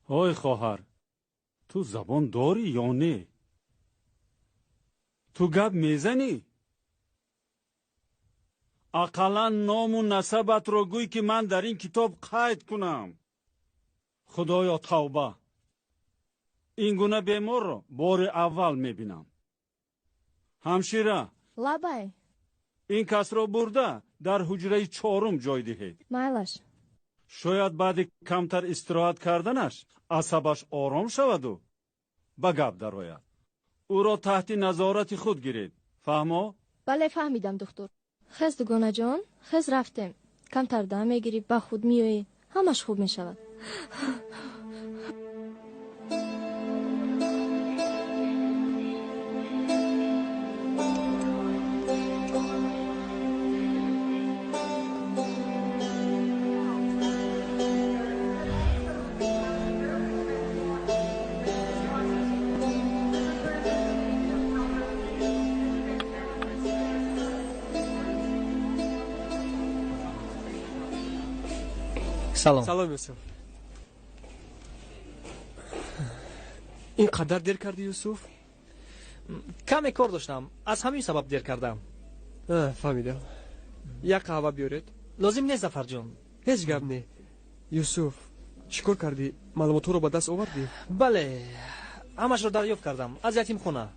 Ой хоҳар, ту забон дорӣ ё не? Ту гап мезанӣ? Ақаллан ному насабатро гӯй, ки ман дар ин китоб қайд кунам. Худоё, тавба! Ин гуна беморро бори аввал мебинам. Ҳамшира! Лабай! Ин касро бурда дар ҳуҷраи чорум ҷой диҳед. Майлаш. Шояд баъди камтар истироҳат карданаш асабаш ором шаваду ба гап дарояд. Ӯро таҳти назорати худ гиред. Фаҳмо? Бале, фаҳмидам, духтур. Хез, дугонаҷон, хез, рафтем. Камтар дам мегирӣ, ба худ меоӣ, ҳамаш хуб мешавад. Салом. Салом, Юсуф. Ин қадар дер кардӣ, Юсуф? Каме кор доштам, аз ҳамин сабаб дер кардам. Фаҳмидам. Як қаҳва биёред. Лозим нест, Зафарҷон. Ҳеҷ гап не. Юсуф, чӣ кор кардӣ? Маълумотҳоро ба даст овардӣ? Бале, ҳамашро дарёфт кардам аз ятимхона.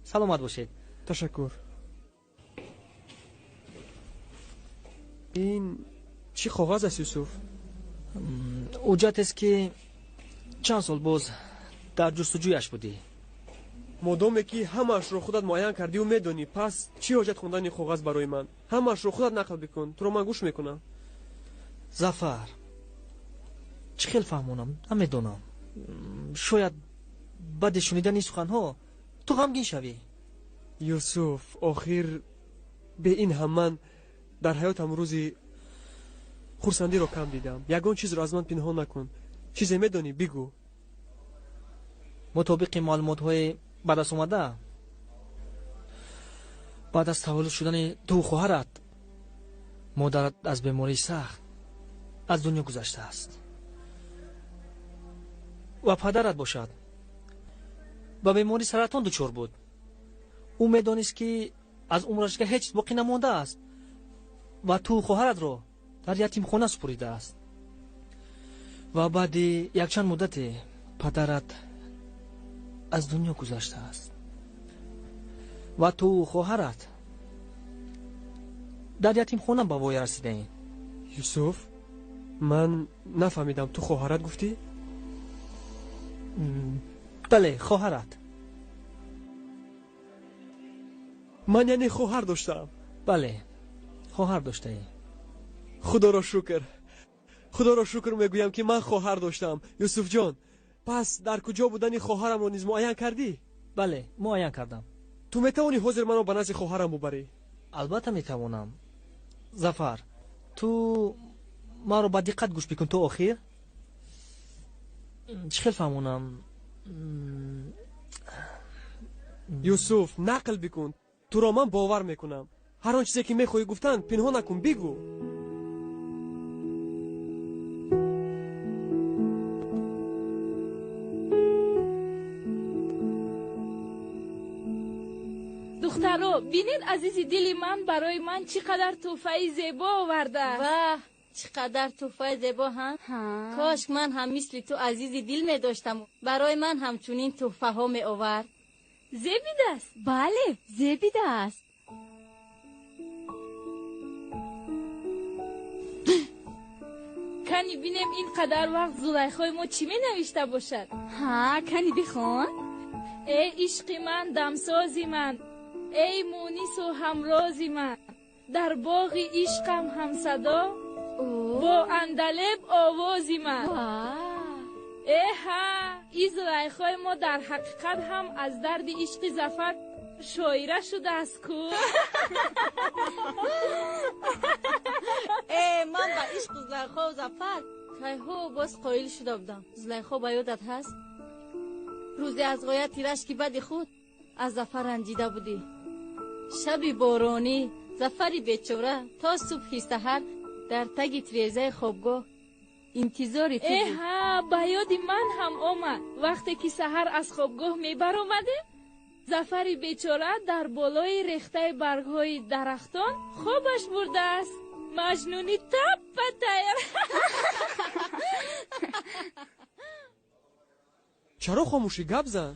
Саломат бошед. Ташаккур. Ин чӣ коғаз аст, Юсуф? Ҳуҷҷатест, ки чанд сол боз дар ҷустуҷӯяш будӣ. Модоме ки ҳамаашро худат муайян кардиву медонӣ, пас чӣ ҳоҷат хондани коғаз барои ман? Ҳамаашро худат нақл бикун, туро ман гӯш мекунам. Зафар, чӣ хел фаҳмонам, намедонам. Шояд баъди шунидани суханҳо ту ғамгин шавӣ. Юсуф, охир бе ин ҳам ман дар ҳаётам рӯзи хурсандиро кам дидам. Ягон чизро аз ман пинҳон накун. Чизе медонӣ, бигӯ. Мутобиқи маълумотҳои ба даст омада, баъд аз таваллуд шудани ту хоҳарат, модарат аз бемории сахт аз дунё гузаштааст ва падарат бошад ба бемории саратон дучор буд. Ӯ медонист, ки аз умраш ҳеҷ чиз боқӣ намондааст ва ту хоҳаратро дар ятимхона супуридааст. Ва баъди якчанд муддате падарат аз дунё гузаштааст ва ту хоҳарат дар ятимхона ба воя расидаед. Юсуф, ман нафаҳмидам, ту хоҳарат гуфтӣ? Бале, хоҳарат. Ман яъне хоҳар доштам? Бале, хоҳар доштаӣ. Худоро шукр, худоро шукр мегӯям, ки ман хоҳар доштам. Юсуфҷон, пас дар куҷо будани хоҳарамро низ муайян кардӣ? Бале, муайян кардам. Ту метавонӣ ҳозир маро ба назди хоҳарам бубарӣ? Албатта метавонам. Зафар, ту маро ба диққат гӯш бикун то охир. Чӣ хел фаҳмонам? Юсуф, нақл бикун, туро ман бовар мекунам. Ҳар он чизе ки мехоҳӣ гуфтан, пинҳон накун, бигӯ. Духтаро, бинед, азизи дили ман барои ман чӣ қадар тӯҳфаи зебо овардааст. Ваҳ, чӣ қадар тӯҳфаи зебо, ҳа? Кош ман ҳам мисли ту азизи дил медоштам, барои ман ҳамчунин тӯҳфаҳо меовард. Зебидааст? Бале, зебидааст. Кани бинем, ин қадар вақт Зулайхои мо чӣ менавишта бошад? Ҳа, кани бихон. Эй ишқи ман, дамсози ман, эй мунису ҳамрози ман, дар боғи ишқам ҳамсадо бо андалеб овози ман. Эҳа, и Зулайхои мо дар ҳақиқат ҳам аз дарди ишқи Зафар шоира шудааст ку. Э, ман ба ишқу Зулайхову Зафар кайҳо боз қоил шуда будам. Зулайхо, ба ёдат ҳаст, рӯзе аз ғояти рашки бади худ аз Зафар ранҷида будӣ? Шаби боронӣ Зафари бечора то субҳи саҳар дар таги тирезаи хобгоҳ Интизори ту. Эҳа, ба ёди ман ҳам омад. Вақте ки саҳар аз хобгоҳ мебаромадем, Зафари бечора дар болои рехтаи баргҳои дарахтон хобаш бурдааст. Маҷнуни таппа тайёр. Чаро хомӯшӣ? Гап зан.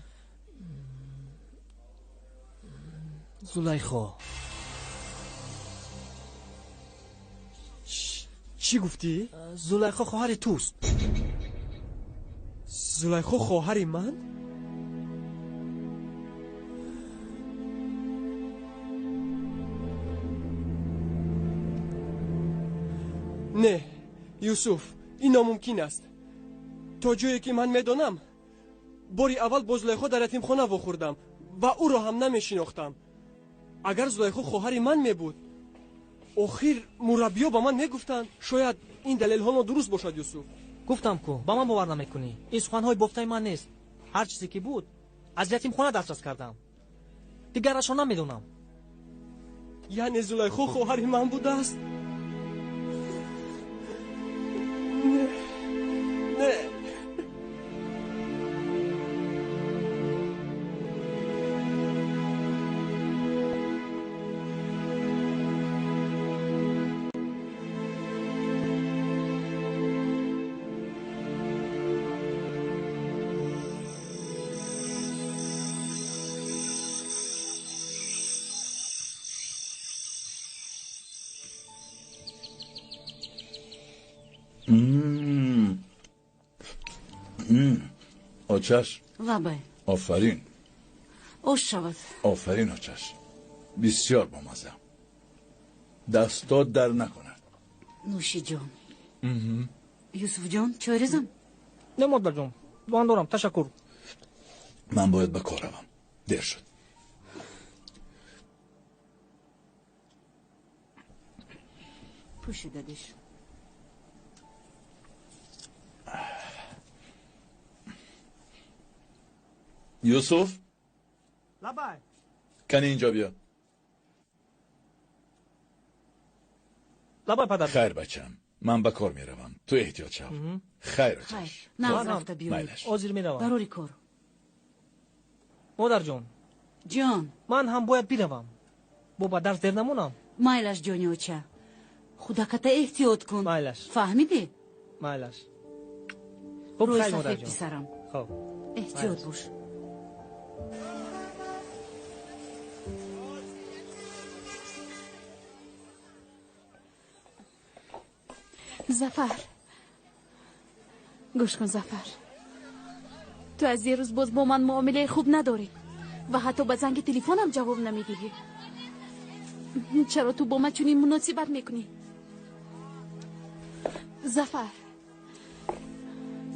Зулайхо. Чӣ гуфтӣ? Зулайхо хоҳари туст. Зулайхо хоҳари ман? Не, Юсуф, ин номумкин аст. То ҷое ки ман медонам, бори аввал бо Зулайхо дар ятимхона вохӯрдам ва ӯро ҳам намешинохтам. Агар Зулайхо хоҳари ман мебуд, охир мураббиё ба ман мегуфтанд. Шояд ин далелҳо нодуруст бошад, Юсуф. Гуфтам ку, ба ман бовар намекунӣ. Ин суханҳои бофтаи ман нест. Ҳар чизе ки буд, аз ятимхона дастрас кардам. Дигарашро намедонам. Яъне Зулайхо хоҳари ман будааст? Не, не. Очаш. Лабай. Офарин. Ош шавад. Офарин очаш. Бисёр бомаза. Дастот дар накунад. Нӯши ҷон. Юсуф ҷон, чой резам? Не, модарҷон, ман дорам, ташаккур. Ман бояд ба кор равам. Дер шуд. Пӯшидадиш. Юсуф? Лабай. Кани инҷо биё. Лабай, падар. Хайр, бачам. Ман ба кор меравам. Ту эҳтиёт шав. Хайр, очаш. Нағз рафта биёед. Майлаш. Ҳозир меравам. Барори кор. Модарҷон. Ҷон. Ман ҳам бояд биравам. Бо ба дарс дер намонам. Майлаш, ҷони оча. Худаката эҳтиёт кун. Майлаш. Фаҳмидӣ? Майлаш. Хуб, рӯи хайр, сафед модарҷон. писарам. Хуб. Эҳтиёт бош. Зафар, гӯш кун, Зафар, ту аз дирӯз боз бо ман муомилаи хуб надорӣ ва ҳатто ба занги телефонам ҷавоб намедиҳӣ. Чаро ту бо ман чунин муносибат мекунӣ? Зафар,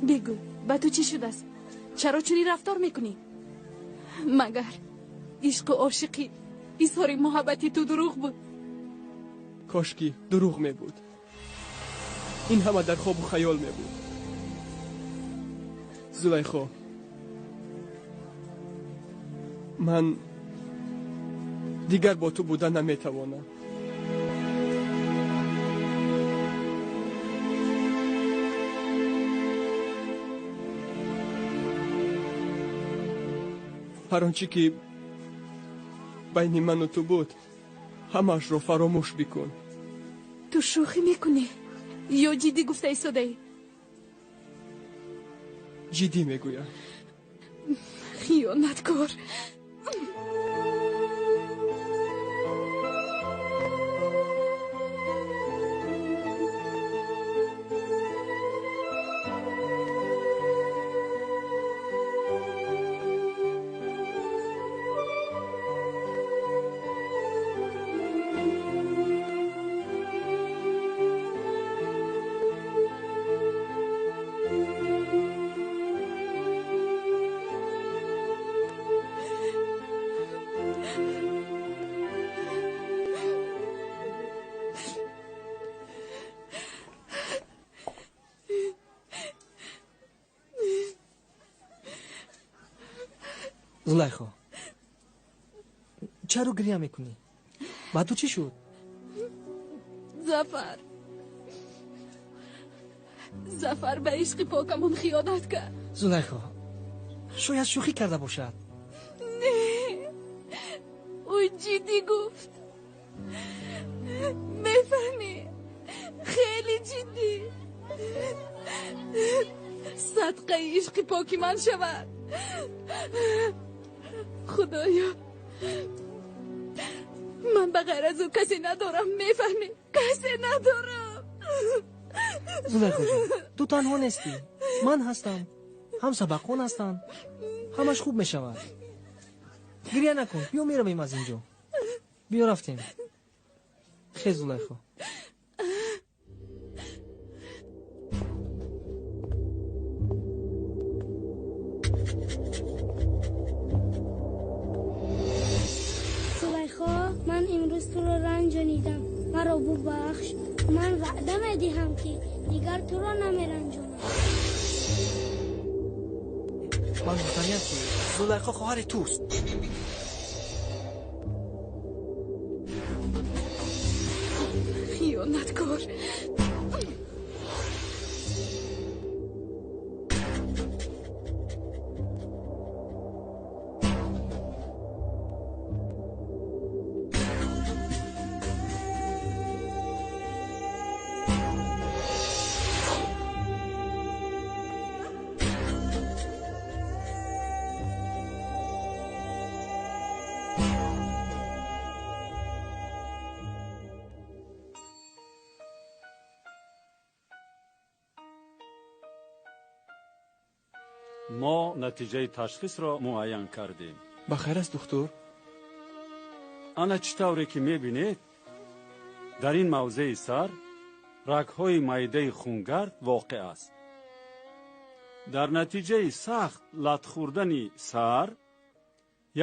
бигӯ, ба ту чӣ шудааст? Чаро чунин рафтор мекунӣ? Магар ишқу ошиқӣ, изҳори муҳаббати ту дурӯғ буд? Кошки дурӯғ мебуд. Ин ҳама дар хобу хаёл мебуд. Зулайхо, ман дигар бо ту буда наметавонам. Ҳар он чӣ ки байни ману ту буд, ҳамаашро фаромӯш бикун. Ту шӯхӣ мекунӣ ё ҷиддӣ гуфта истодаӣ? Ҷиддӣ мегӯям. Хиёнаткор. Зулайхо, чаро гиря мекунӣ? Ба ту чӣ шуд? Зафар, Зафар ба ишқи покамон хиёнат кард. Зулайхо, шояд шӯхӣ карда бошад. Не, ӯ ҷиддӣ гуфт. Мефаҳмӣ, хеле ҷиддӣ. Садқаи ишқи поки ман шавад. Худоё, ман ба ғайр аз ӯ касе надорам, мефаҳмӣ? Касе надорам. Зулайхо ҷон, ту танҳо нестӣ. Ман ҳастам, ҳамсабақон ҳастанд. Ҳамаш хуб мешавад. Гиря накун, биё меравем аз инҷо. Биё рафтем. Хез, Зулайхо. Зулайхо, ман имрӯз туро ранҷонидам. Маро бубахш. Ман ваъда медиҳам, ки дигар туро намеранҷонам. Ман гуфтаниям, ки Зулайхо хоҳари туст. Хиёнаткор. Мо натиҷаи ташхисро муайян кардем. Ба хайр аст, духтур? Ана чӣ тавре ки мебинед, дар ин мавзеи сар рагҳои майдаи хунгард воқеъ аст. Дар натиҷаи сахт латхӯрдани сар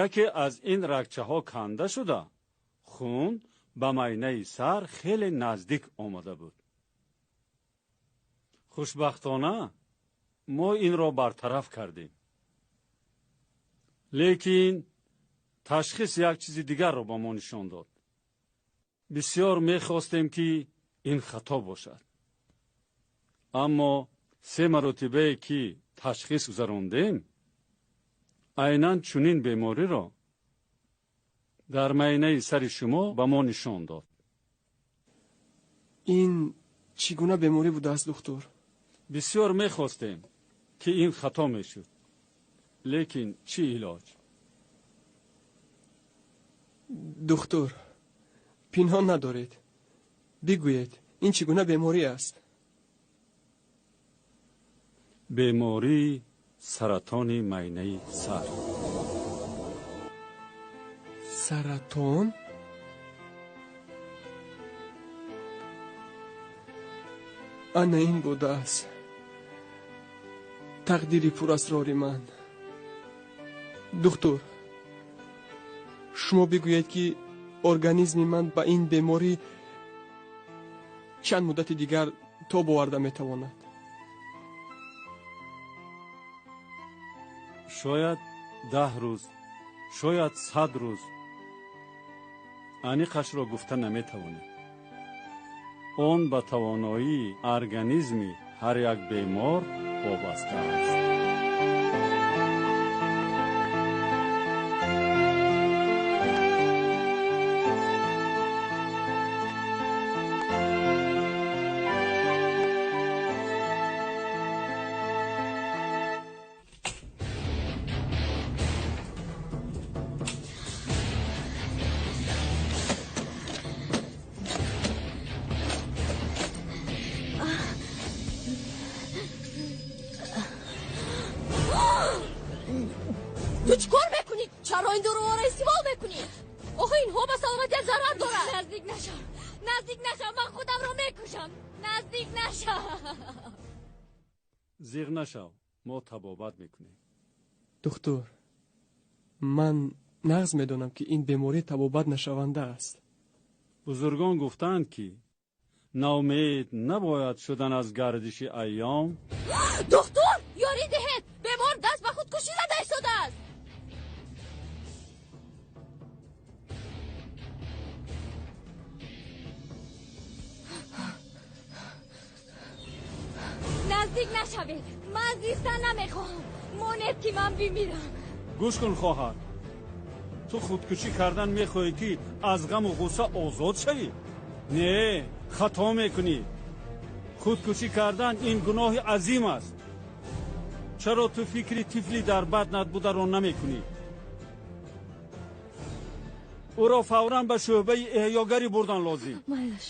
яке аз ин рагчаҳо канда шуда, хун ба майнаи сар хеле наздик омада буд. Хушбахтона мо инро бартараф кардем. Лекин ташхис як чизи дигарро ба мо нишон дод. Бисёр мехостем, ки ин хато бошад. Аммо се маротибае ки ташхис гузарондем, айнан чунин бемориро дар майнаи сари шумо ба мо нишон дод. Ин чӣ гуна беморӣ будааст, духтур? Бисёр мехостем, ки ин хато мешуд. Лекин чӣ илоҷ? Духтур, пинҳон надоред. Бигӯед, ин чӣ гуна беморӣ аст? Бемории саратони майнаи сар. Саратон? Ана ин будааст тақдири пурасрори ман. Духтур, шумо бигӯед, ки организми ман ба ин беморӣ чанд муддати дигар тоб оварда метавонад? Шояд 10 рӯз, шояд 100 рӯз. Аниқашро гуфта наметавонем. Он ба тавоноии организми ҳар як бемор вобаста аст. Ту чӣ кор мекунӣ? Чаро ин доруҳоро истеъмол мекунӣ? Охо, инҳо ба саломатият зарар дорад. Наздик нашав, наздик нашав, ман худамро мекушам. Наздик нашав. Зиғ нашав, мо табобат мекунем. Духтур, ман нағз медонам, ки ин беморӣ табобат нашаванда аст. Бузургон гуфтаанд, ки ноумед набояд шудан аз гардиши айём. Духтур, ёрӣ диҳед, бемор даст ба худкушӣ зада истодааст. Наздик нашавед. Ман зистан намехоҳам. Монед ки ман бимирам. Гӯш кун хоҳар. Ту худкушӣ кардан мехоҳӣ ки аз ғаму ғусса озод шавӣ? Не, хато мекунӣ. Худкушӣ кардан ин гуноҳи азим аст. Чаро ту фикри тифли дар батнат бударо намекунӣ? Ӯро фавран ба шӯъбаи эҳёгарӣ бурдан лозим. Майлаш.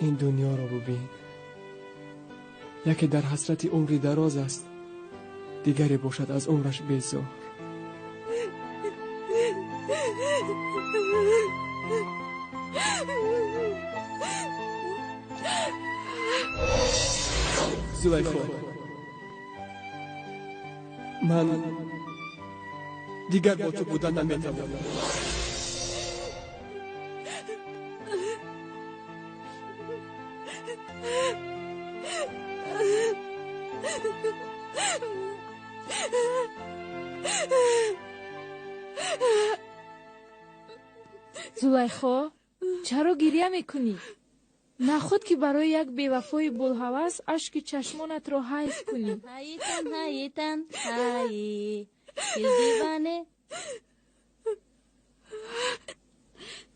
Ин дунёро бубин. Яке дар ҳасрати умри дароз аст, дигаре бошад аз умраш безор. Зулайхо, ман дигар бо ту будан наметавонам. Зулайхо, чаро гиря мекунӣ? Наход ки барои як бевафои булҳавас ашки чашмонатро ҳайф кунӣ. Ҳайитан, ҳайитан, ҳай, дил диване.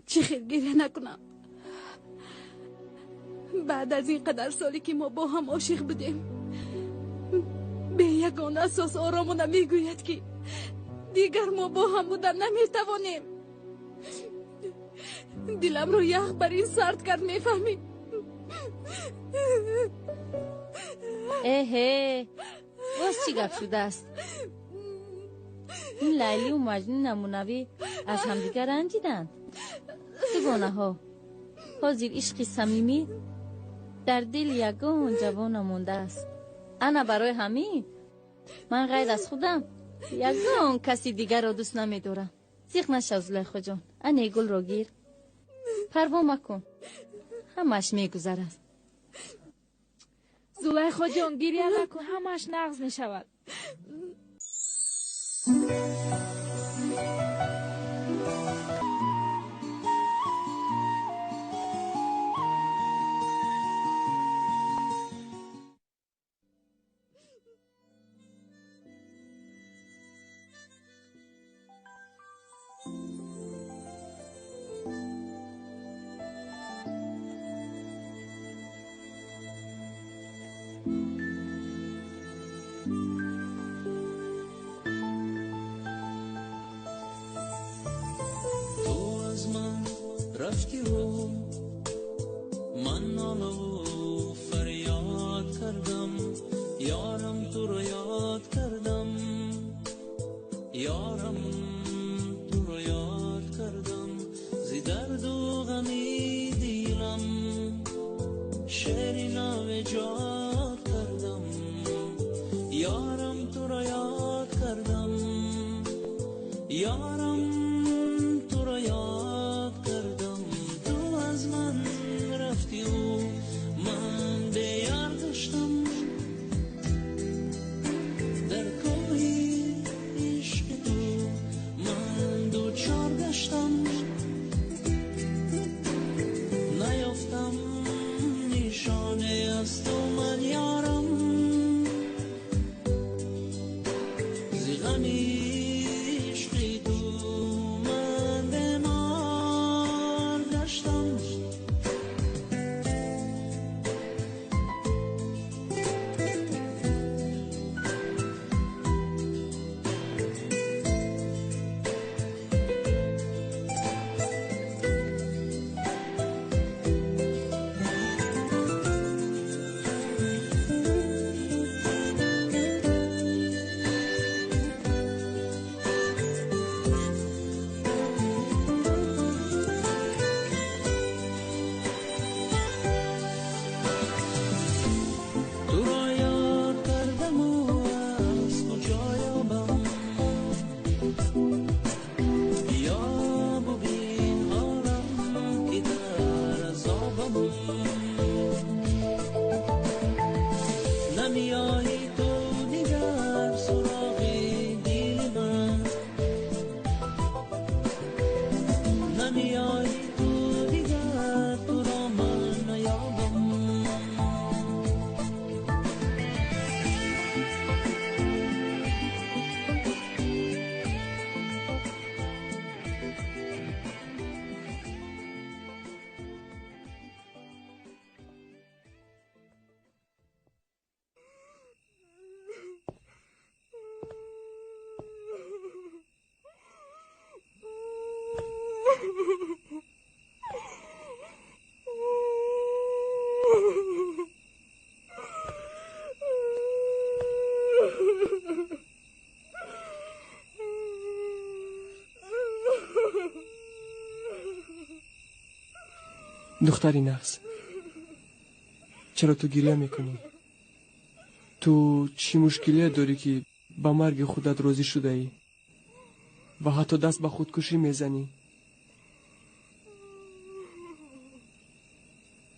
Чӣ хел гиря накунам? Баъд аз ин қадар соле ки мо бо ҳам ошиқ будем, бе ягон асос оромона мегӯяд ки дигар мо бо ҳам будан наметавонем. Диламро ях бар ин сард кард, мефаҳмӣ? Эҳе, боз чӣ гап шудааст? Ин Лайлию Маҷнун намунавӣ аз ҳамдигар ранҷиданд. Дугонаҳо, ҳозир ишқи самимӣ дар дили ягон ҷавон намондааст. Ана барои ҳамин ман ғайр аз худам ягон каси дигарро дӯст намедорам. Зиқ нашав, Зулайхоҷон, ане гулро гир. Парво макун, ҳамааш мегузарад. Зулайхоҷон, гиря накун, ҳамааш нағз мешавад. Намеоӣ ту дигар суроғи дили ман, намеоӣ ту дигар, туро ман наёбам. Духтари нағз, чаро ту гиря мекунӣ? Ту чӣ мушкилие дорӣ, ки ба марги худат розӣ шудаӣ ва ҳатто даст ба худкушӣ мезанӣ?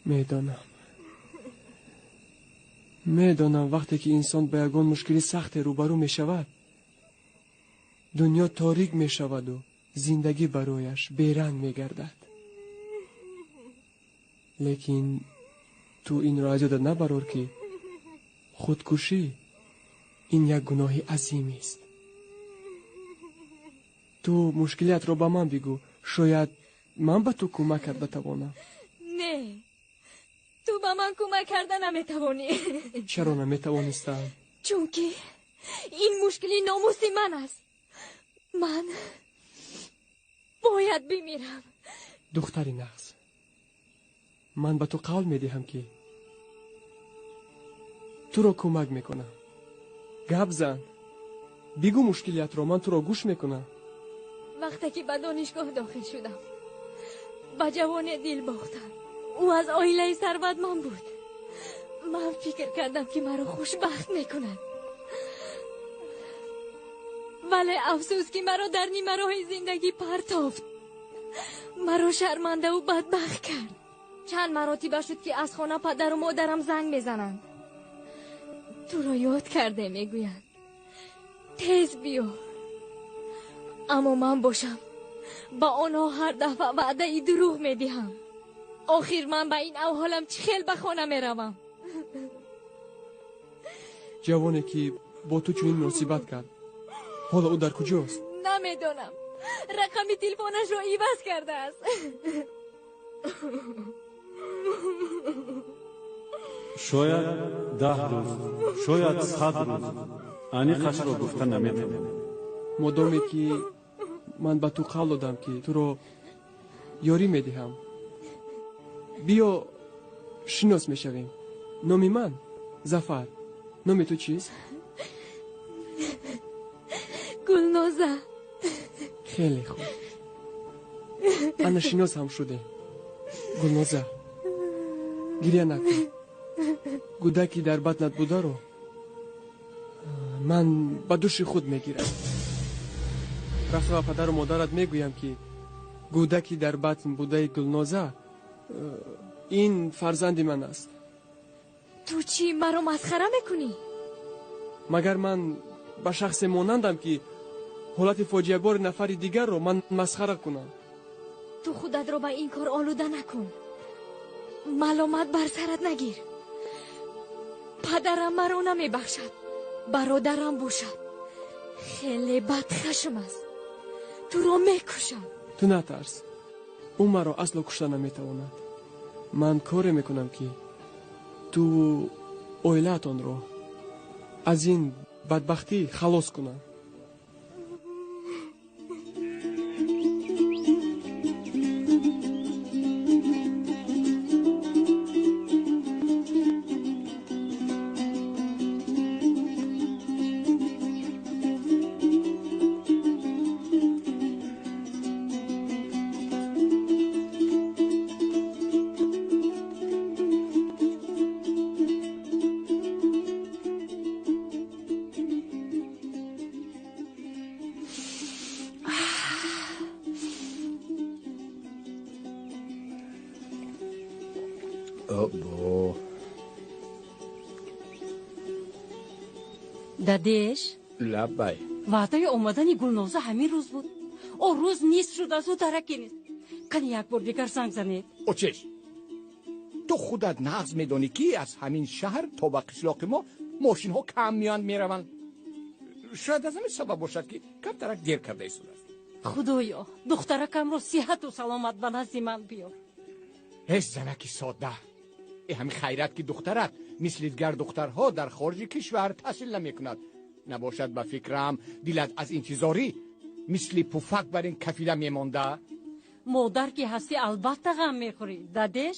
Медонам, медонам, вақте ки инсон ба ягон мушкили сахте рӯбарӯ мешавад, дунё торик мешаваду зиндагӣ барояш беранг мегардад. Лекин ту инро аз ёдат набарор, ки худкушӣ ин як гуноҳи азимест. Ту мушкилиятро ба ман бигӯ, шояд ман ба ту кӯмак карда тавонам. Не, ту ба ман кӯмак карда наметавонӣ. Чаро наметавонистам? Чунки ин мушкили номуси ман аст. Ман бояд бимирам. Духтари нағз, ман ба ту қавл медиҳам, ки туро кӯмак мекунам. Гап зан, бигӯ мушкилиятро, ман туро гӯш мекунам. Вақте ки ба донишгоҳ дохил шудам, ба ҷавоне дил бохтам. Ӯ аз оилаи сарватманд буд. Ман фикр кардам, ки маро хушбахт мекунад, вале афсӯс, ки маро дар нимароҳи зиндагӣ партофт, маро шармандаву бадбахт кард. Чанд маротиба шуд, ки аз хона падару модарам занг мезананд. Туро ёд карде, мегӯянд, тез биё. Аммо ман бошам, ба онҳо ҳар дафъа ваъдаи дурӯғ медиҳам. Охир ман ба ин авҳолам чӣ хел ба хона меравам? Ҷавоне ки бо ту чунин муносибат кард, ҳоло ӯ дар куҷост? Намедонам, рақами телефонашро иваз кардааст. Шояд 10 рӯз, шояд 100 рӯз, аниқашро гуфта наметавонам. Модоме ки ман ба ту қавл додам, ки туро ёрӣ медиҳам, биё шинос мешавем. Номи ман Зафар, номи ту чист? Гулноза. Хеле хуб, ана шинос ҳам шудем. Гулноза, гиря накун. Гӯдаки дар батнат бударо ман ба души худ мегирам. Рафта ба падару модарат мегӯям, ки гӯдаки дар батн будаи Гулноза ин фарзанди ман аст. Ту чӣ, маро масхара мекунӣ? Магар ман ба шахсе монандам, ки ҳолати фоҷиабори нафари дигарро ман масхара кунам? Ту худатро ба ин кор олуда накун, маломат бар сарат нагир. Падарам маро намебахшад, бародарам бошад, хеле бадхашм аст, туро мекушад. Ту натарс, ӯ маро асло кушта наметавонад. Ман коре мекунам, ки ту оилаатонро аз ин бадбахтӣ халос кунам. Обо. Дадеш? Лаббай. Ваъдаи омадани Гулноза ҳамин рӯз буд. О рӯз нист шуд, аз ӯ дараке нест. Кани як бор дигар занг занед. Очеш, ту худат нағз медонӣ, ки аз ҳамин шаҳр то ба қишлоқи мо мошинҳо кам меоянд, мераванд. Шояд аз ҳамин сабаб бошад, ки камтарак дер карда истодааст. Худоё, духтаракамро сиҳату саломат ба назди ман биёр. Ҳеҷ занаки содда. Э ҳамин хайрат, ки духтарат мисли дигар духтарҳо дар хориҷи кишвар таҳсил намекунад. Набошад, ба фикрам, дилат аз интизорӣ мисли пуфак бар ин кафила мемонда. Модар ки ҳастӣ, албатта ғам мехӯрӣ, дадеш.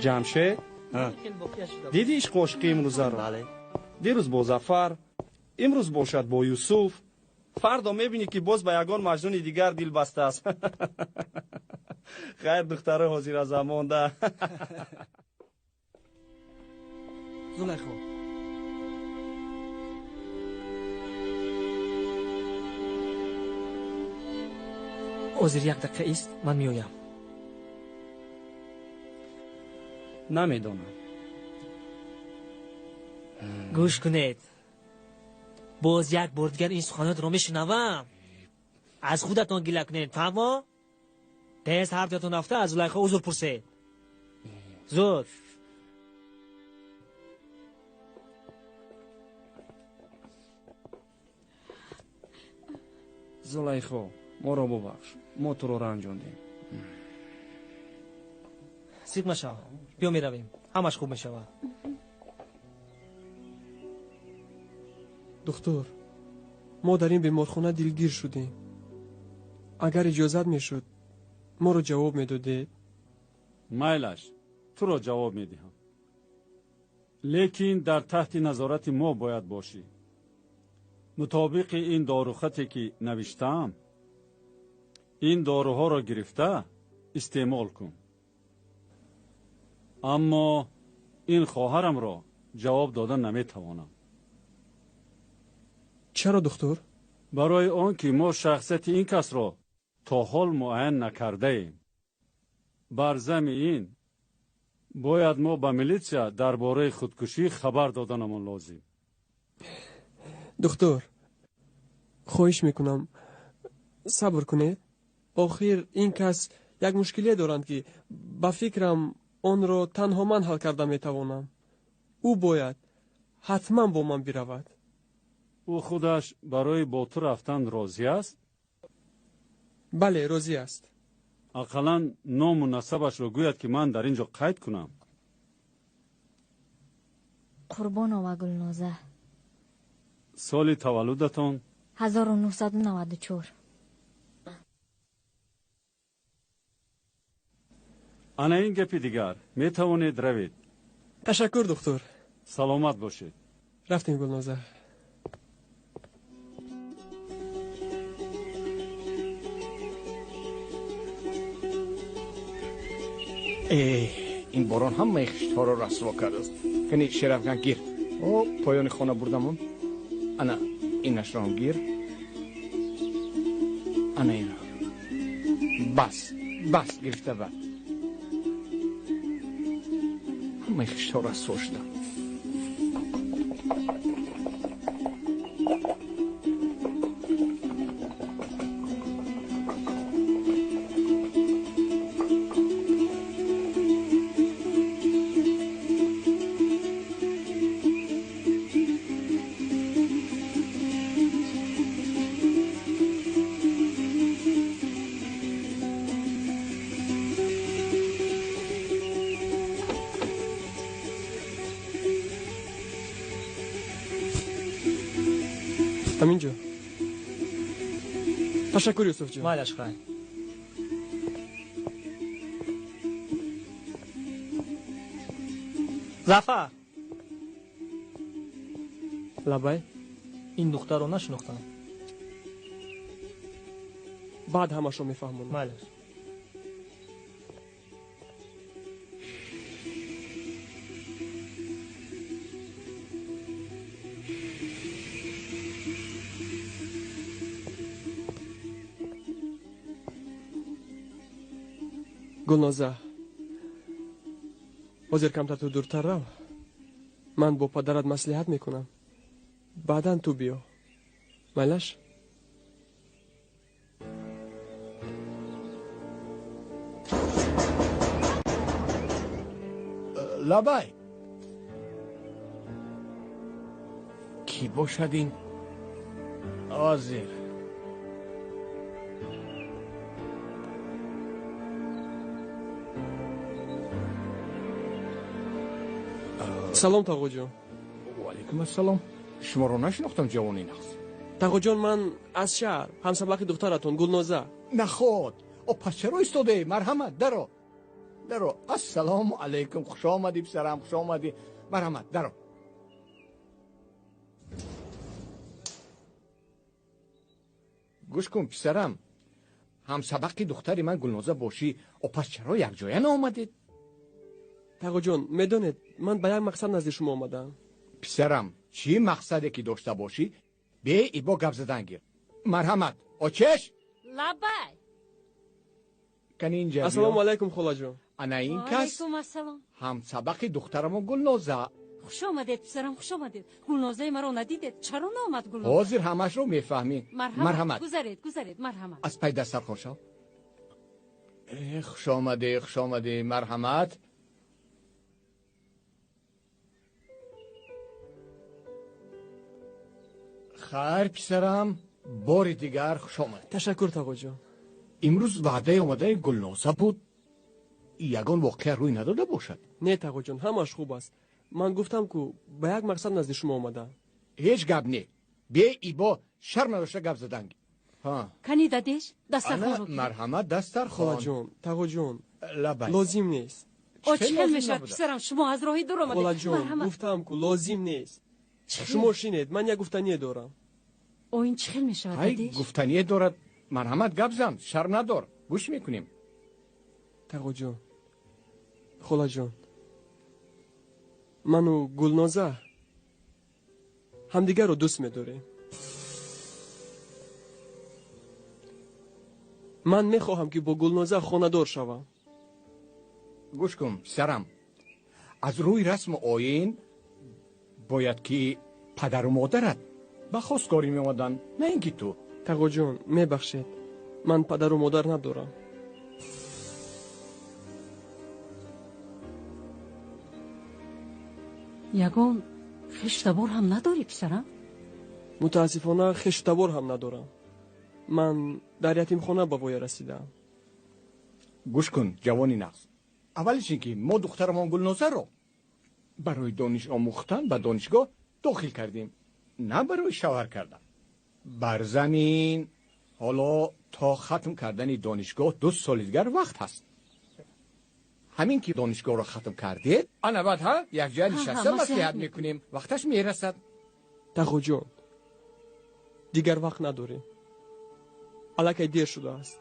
Ҷамшед, дидӣ ишқу ошиқи имрӯзаро? Дирӯз бо Зафар, имрӯз бошад бо Юсуф, фардо мебинӣ, ки боз ба ягон маҷнуни дигар дил бастааст. Хайр, духтарои ҳозиразамонда. Зулайхо, ҳозир як дақиқа ист, ман меоям. Намедонам. Гӯш кунед, боз як бор дигар ин суханотро мешунавам, аз худатон гила кунед, фаҳмо? Тез ҳардуятон рафта аз Зулайхо узр пурсед. Зуд. Зулайхо, моро бубахш, мо туро ранҷондем. Зиқ машав, биё меравем, ҳамаш хуб мешавад. Духтур, мо дар ин беморхона дилгир шудем. Агар иҷозат мешуд, моро ҷавоб медодед. Майлаш, туро ҷавоб медиҳам, лекин дар таҳти назорати мо бояд бошӣ. Мутобиқи ин дорухате ки навиштаам, ин доруҳоро гирифта истеъмол кун. Аммо ин хоҳарамро ҷавоб дода наметавонам. Чаро, духтур? Барои он ки мо шахсияти ин касро то ҳол муайян накардаем. Бар зами ин бояд мо ба милитсия дар бораи худкушӣ хабар доданамон лозим. Духтур, хоҳиш мекунам, сабр кунед. Охир ин кас як мушкилие доранд, ки ба фикрам онро танҳо ман ҳал карда метавонам. Ӯ бояд ҳатман бо ман биравад. Ӯ худаш барои бо ту рафтан розӣ аст? Бале, розӣ аст. Ақаллан ному насабашро гӯяд, ки ман дар ин ҷо қайд кунам. Қурбонова Гулноза. Соли таваллудатон? 1994. Ана ин гапи дигар, метавонед равед. Ташаккур, духтур. Саломат бошед. Рафтем, Гулноза. Ин борон ҳамаи хиштҳоро расво кардааст. Кани, Шерафган, гир. О поёни хона бурдамон. Ана инашро гир, ана ино. Бас, бас, гирифта бар. Ҳамаи хиштҳо расво шуданд. Ҳаминҷо. Ташаккур, Юсуфҷон. Майлаш, хай. Зафар. Лабай. Ин духтарро нашинохтам. Баъд ҳамашро мефаҳмонам. Майлаш. Гулноза, ҳозир камтар ту дуртар рав. Ман бо падарат маслиҳат мекунам. Баъдан ту биё. Майлаш? Лабай. Кӣ бошад ин? Ҳозир. Салом, тағоҷон. Ваалайкум ассалом. Шуморо нашинохтам, ҷавони нағз. Тағоҷон, ман аз шаҳр, ҳамсабақи духтаратон Гулноза. Наход. О, пас чаро истодаӣ? Марҳамат, даро. Даро. Ассалому алайкум. Хуш омадӣ, писарам, хуш омадӣ. Марҳамат, даро. Гӯш кун, писарам. Ҳамсабақи духтари ман Гулноза бошӣ, о пас чаро якҷоя наомадед? Тағоҷон, медонед, ман ба як мақсад назди шумо омадаам. Писарам, чӣ мақсаде ки дошта бошӣ, беибо гап задан гир. Марҳамат, очеш? Лабай. Кани инҷа биё. Ассалому алайкум, холаҷон. Ана ин кас Алайкум ассалом. ҳамсабақи духтарамон Гулноза. Хуш омадед, писарам, хуш омадед. Гулнозаи маро надидед? Чаро наомад Гулноза? Ҳозир ҳамашро мефаҳмӣ. Марҳамат. Гузаред, гузаред, марҳамат. Аз пай дастархон шав. Хуш омадӣ, хуш омадӣ, марҳамат. Хайр, писарам, бори дигар хуш омадӣ. Ташаккур, тағоҷон. Имрӯз ваъдаи омадаи Гулноза буд. Ягон воқеа рӯй надода бошад? Не, тағоҷон, ҳамаш хуб аст. Ман гуфтам, ку ба як мақсад назди шумо омадаам. Ҳеҷ гап не. Беибо шарм надошта гап задан. Кани дадеш, дастархонро. Марҳамат, дастархон. Холаҷон, тағоҷон, лабай. Лозим нест. О, чӣ хел мешавад, писарам, шумо аз роҳи дур омадед. Холаҷон, гуфтам, ку лозим нест. Шумо шинед, ман як гуфтание дорам. О, ин чӣ хел мешавад, дадеш? Гуфтание дорад. Марҳамат, гап зан, шарм надор. Гӯш мекунем. Тағоҷон, холаҷон, ману Гулноза ҳамдигарро дӯст медорем. Ман мехоҳам, ки бо Гулноза хонадор шавам. Гӯш кун, писарам, аз рӯи расму оин бояд ки падару модарат ба хостгорӣ меомаданд, на ин ки ту. Тағоҷон, мебахшед, ман падару модар надорам. Ягон хештабор ҳам надорӣ, писарам? Мутаассифона, хештабор ҳам надорам. Ман дар ятимхона ба воя расидаам. Гӯш кун, ҷавони нағз. Аввалиш ин ки мо духтарамон Гулнозаро барои дониш омӯхтан ба донишгоҳ дохил кардем, на барои шавҳар кардан. Бар замин ҳоло то хатм кардани донишгоҳ 2 соли дигар вақт ҳаст. Ҳамин ки донишгоҳро хатм кардед, ана баъд ҳа якҷоя нишаста маслиҳат мекунем. Вақташ мерасад. Тағоҷон, дигар вақт надорем. Аллакай дер шудааст.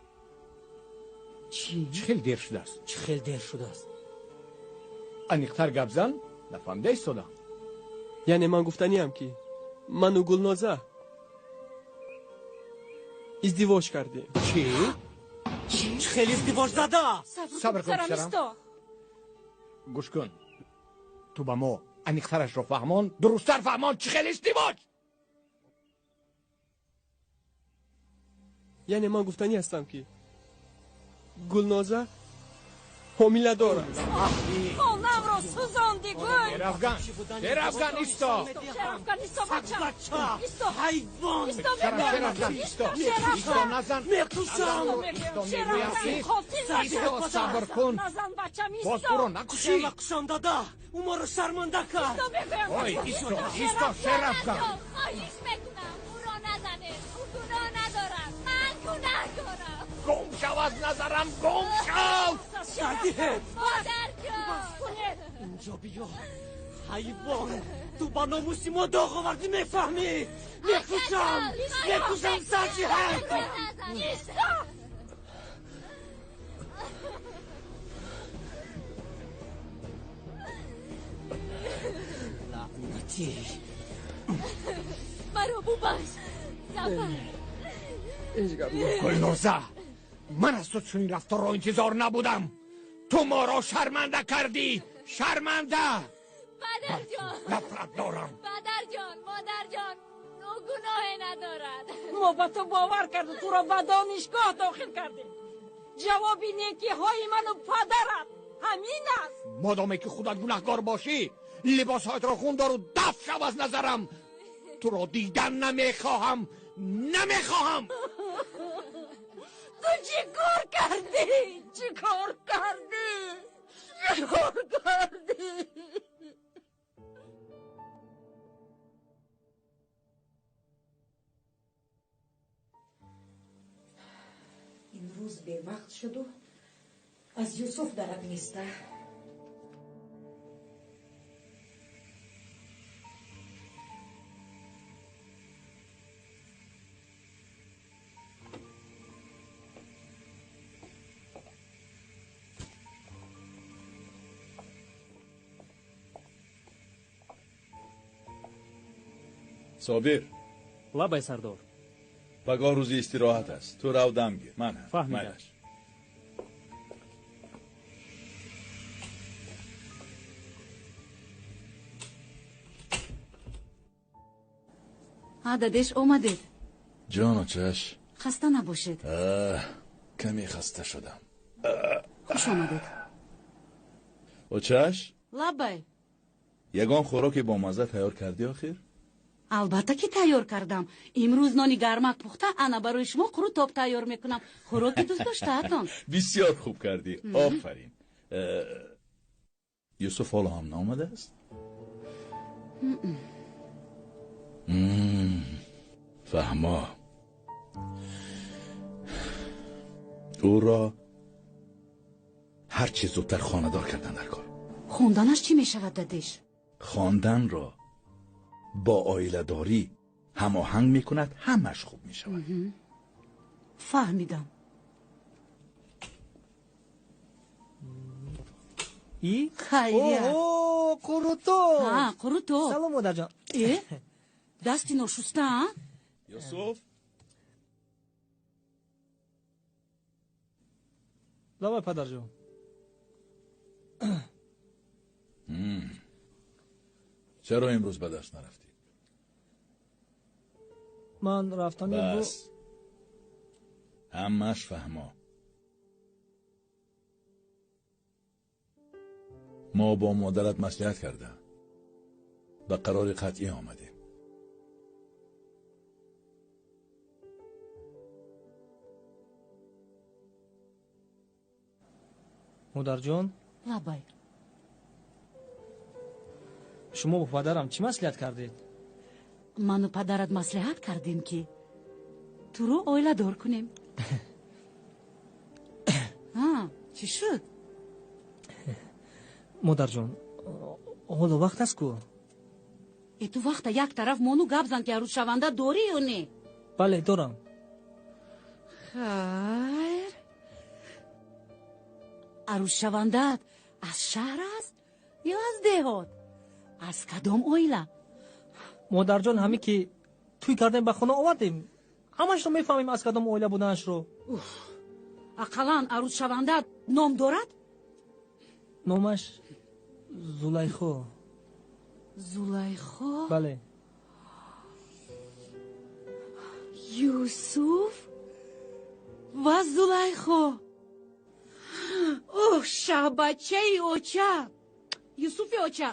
Чӣ хел дер шудааст? Чӣ хел дер шудааст? Аниқтар гап зан, нафаҳмида истодам. Яъне ман гуфтаниям, ки ману Гулноза издивоҷ кардем. Чӣ? Чӣ хел издивоҷ зада? Сабр кун, писарам. Гӯш кун, ту ба мо аниқтарашро фаҳмон, дурусттар фаҳмон, чӣ хел издивоҷ? Яъне ман гуфтанӣ ҳастам, ки Гулноза ҳомиладор аст. Хонамро сӯзонди, гӯй! Шерафган, Шерафган, исто! Шерафган, исто, бачам! Исто! Ҳайвон! Исто, мегӯям! Исто, исто, назан! Мекушам! Шерафган, қотил Исто, сабр кун! Назан, бачам, исто! Боз ӯро накушӣ! Накушам, дада! Ӯ моро шарманда кард! Исто, мегӯям! Ой, исто, исто, Шерафган! Хоҳиш мекунам, ӯро назанед! Ӯ гуноҳ надорад! Ман гунаҳкорам! Гум шав аз назарам, гум шав! Сардиҳед! Модарҷон! Инҷо биё! ҳайвон! Ту ба номуси мо доғ овардӣ, мефаҳмӣ? Мекушам! Мекушам, Сардиҳед! Исто! Номардӣ. Маро бубахш, Зафар. Ҳеҷ гап нест. Гулноза, ман аз ту чунин рафторро интизор набудам. Ту моро шарманда кардӣ, шарманда. Падарҷон, нафрат дорам. Падарҷон, модарҷон, ӯ гуноҳе надорад. Мо ба ту бовар карду туро ба донишгоҳ дохил кардем. Ҷавоби некиҳои ману падарат ҳамин аст. Модоме ки худат гунаҳкор бошӣ, либосҳоятро хун дору дафт шав аз назарам. Туро дидан намехоҳам, намехоҳам. Ту чӣ кор кардӣ? Чӣ кор кардӣ? Чӣ кор кардӣ? Имрӯз бевақт шуду аз Юсуф дарак неста. Собир. Лабай, сардор. Пагоҳ рӯзи истироҳат аст. Ту рав, дам гир. Ман ҳам. Фаҳмидам. Майлаш. Ҳа, дадеш, омадед. Ҷону чаш. Хаста набошед. Каме хаста шудам. Хуш омадед. Очаш? Лабай. Ягон хӯроки бомазза тайёр кардӣ охир? Албатта ки тайёр кардам. Имрӯз нони гармак пухта, ана барои шумо қурутоб тайёр мекунам. Хӯроки дӯстдоштаатон. Бисёр хуб кардӣ. Офарин. Юсуф ҳоло ҳам наомадааст? Фаҳмо. Ӯро ҳар чӣ зудтар хонадор кардан дар кор. Хонданаш чӣ мешавад, дадеш? Хонданро бо оиладорӣ ҳамоҳанг мекунад, ҳамаш хуб мешавад. Фаҳмидам. И? Хайрият. Оҳо, қурутоб. Ҳа, қурутоб. Салом, модарҷон. Э, дасти ношуста, а? Юсуф? Лабай, падарҷон. Чаро имрӯз ба дарс нарафтӣ? Ман рафтани Бас. Ҳамаш фаҳмо. Мо бо модарат маслиҳат карда ба қарори қатъӣ омадем. Модарҷон? Лабай. Шумо бо падарам чӣ маслиҳат кардед? Ману падарат маслиҳат кардем, ки туро оиладор кунем. Чӣ шуд? Модарҷон, ҳоло вақт аст ку? Э, ту вақта як тараф мону гап зан, ки арӯзшаванда дорӣ ё не? Бале, дорам. Хайр, арӯзшавандаат аз шаҳр аст ё аз деҳот? Аз кадом оила? Модарҷон, ҳамин ки тӯй кардем, ба хона овардем, ҳамашро мефаҳмем, аз кадом оила буданашро. Ақаллан арӯзшавандаат ном дорад? Номаш Зулайхо. Зулайхо? Бале. Юсуф ва Зулайхо. Оҳ, шаҳбачаи оча, Юсуфи оча,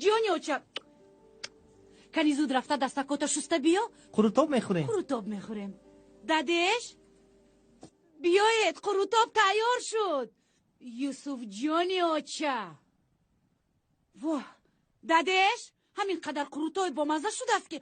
ҷони оча. Кани зуд рафта дастакота шуста биё. Қурутоб мехӯрем. Қурутоб мехӯрем. Дадеш, биёед, қурутоб тайёр шуд. Юсуф ҷони оча. Воҳ, дадеш, ҳамин қадар қурутоби бомазза шудааст, ки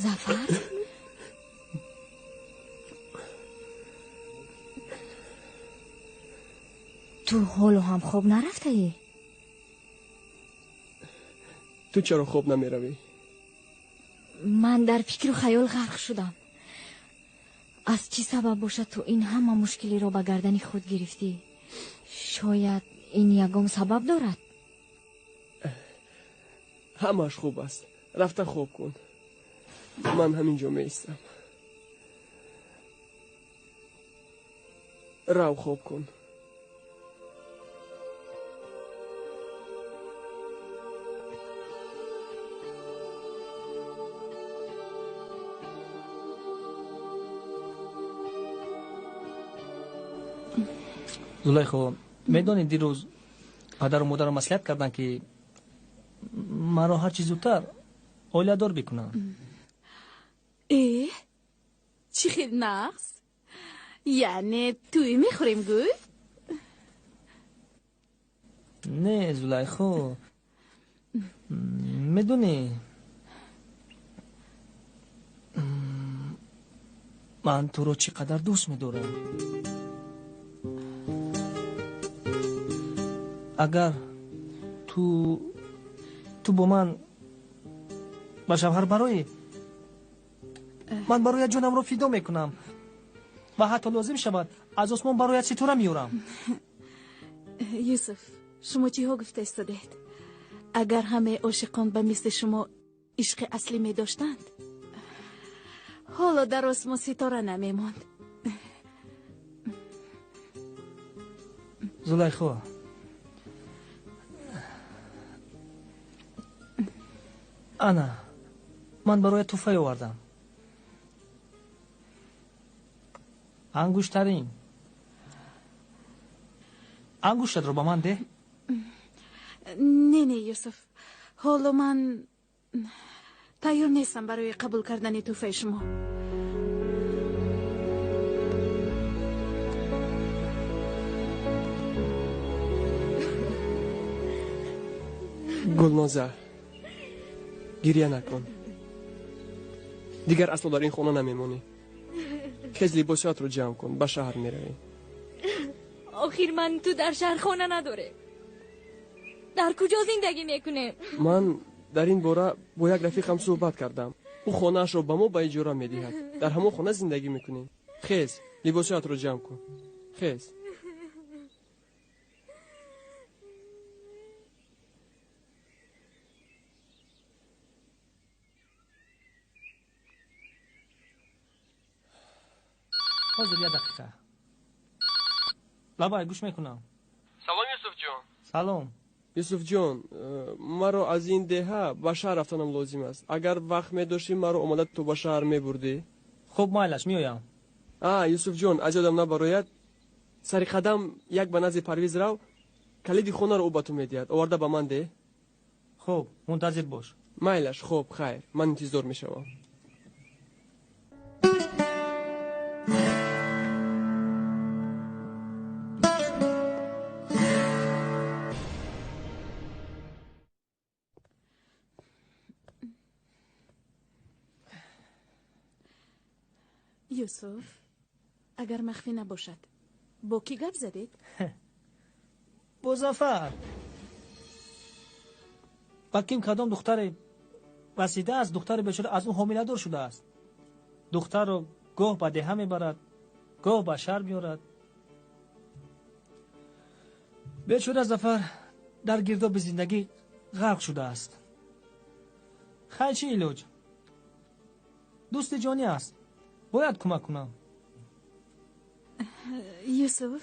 Зафар? Ту ҳоло ҳам хоб нарафтаӣ? Ту чаро хоб намеравӣ? Ман дар фикру хаёл ғарқ шудам. Аз чӣ сабаб бошад ту ин ҳама мушкилиро ба гардани худ гирифтӣ? Шояд ин ягон сабаб дорад? Ҳамааш хуб аст. Рафта хоб кун. Ман ҳамин ҷо меистам. Рав хоб кун. Зулайхо, медонӣ дирӯз падару модарам маслиҳат карданд, ки маро ҳарчи зудтар оиладор бикунанд. Э, чӣ хел нағз! Яъне тӯй мехӯрем, гӯй? Не, Зулайхо, медонӣ, ман туро чӣ қадар дӯст медорам. Агар ту бо ман ба шавҳар бароӣ, ман бароят ҷонамро фидо мекунам ва ҳатто лозим шавад аз осмон бароят ситора меёрам. Юсуф, шумо чиҳо гуфта истодед? Агар ҳамаи ошиқон ба мисли шумо ишқи аслӣ медоштанд, ҳоло дар осмон ситора намемонд. Зулайхо, ана ман бароят тӯҳфае овардам. Ангуштарин. Ангуштатро ба ман деҳ. Не, не, Юсуф, ҳоло ман тайёр нестам барои қабул кардани тӯҳфаи шумо. Гулноза, гирья накун. Дигар асло дар ин хона намемонӣ. Хез, либосиятро ҷамъ кун, ба шаҳр меравӣ. Охир ман ту дар шаҳр хона надорем. Дар куҷо зиндагӣ мекунем? Ман дар ин бора бо як рафиқам суҳбат кардам. Ӯ хонаашро ба мо ба иҷора медиҳад. Дар ҳамон хона зиндагӣ мекунем. Хез, либосиятро ҷамъ кун. Хез. Ҳозир, як дақиқа. Лабай, гӯш мекунам. Салом, Юсуфҷон. Салом. Юсуфҷон, маро аз ин деҳа ба шаҳр рафтанам лозим аст. Агар вақт медоштӣ, маро омада ту ба шаҳр мебурдӣ. Хуб, майлаш, меоям. А, Юсуфҷон, аз ёдам набарояд, сари қадам як ба назди Парвиз рав, калиди хонаро ӯ ба ту медиҳад. Оварда ба ман деҳ. Хуб, мунтазир бош. Майлаш, хуб, хайр, ман интизор мешавам. Юсуф, агар махфӣ набошад, бо кӣ гап задед? Бо Зафар. Ба ким кадом духтаре расидааст, духтари бечора аз ӯ ҳомиладор шудааст. Духтарро гоҳ ба деҳа мебарад, гоҳ ба шаҳр меорад. Бечора Зафар дар гирдоби зиндагӣ ғарқ шудааст. Хайр, чӣ илоҷ? Дӯсти ҷонӣ аст, бояд кӯмак кунам. Юсуф,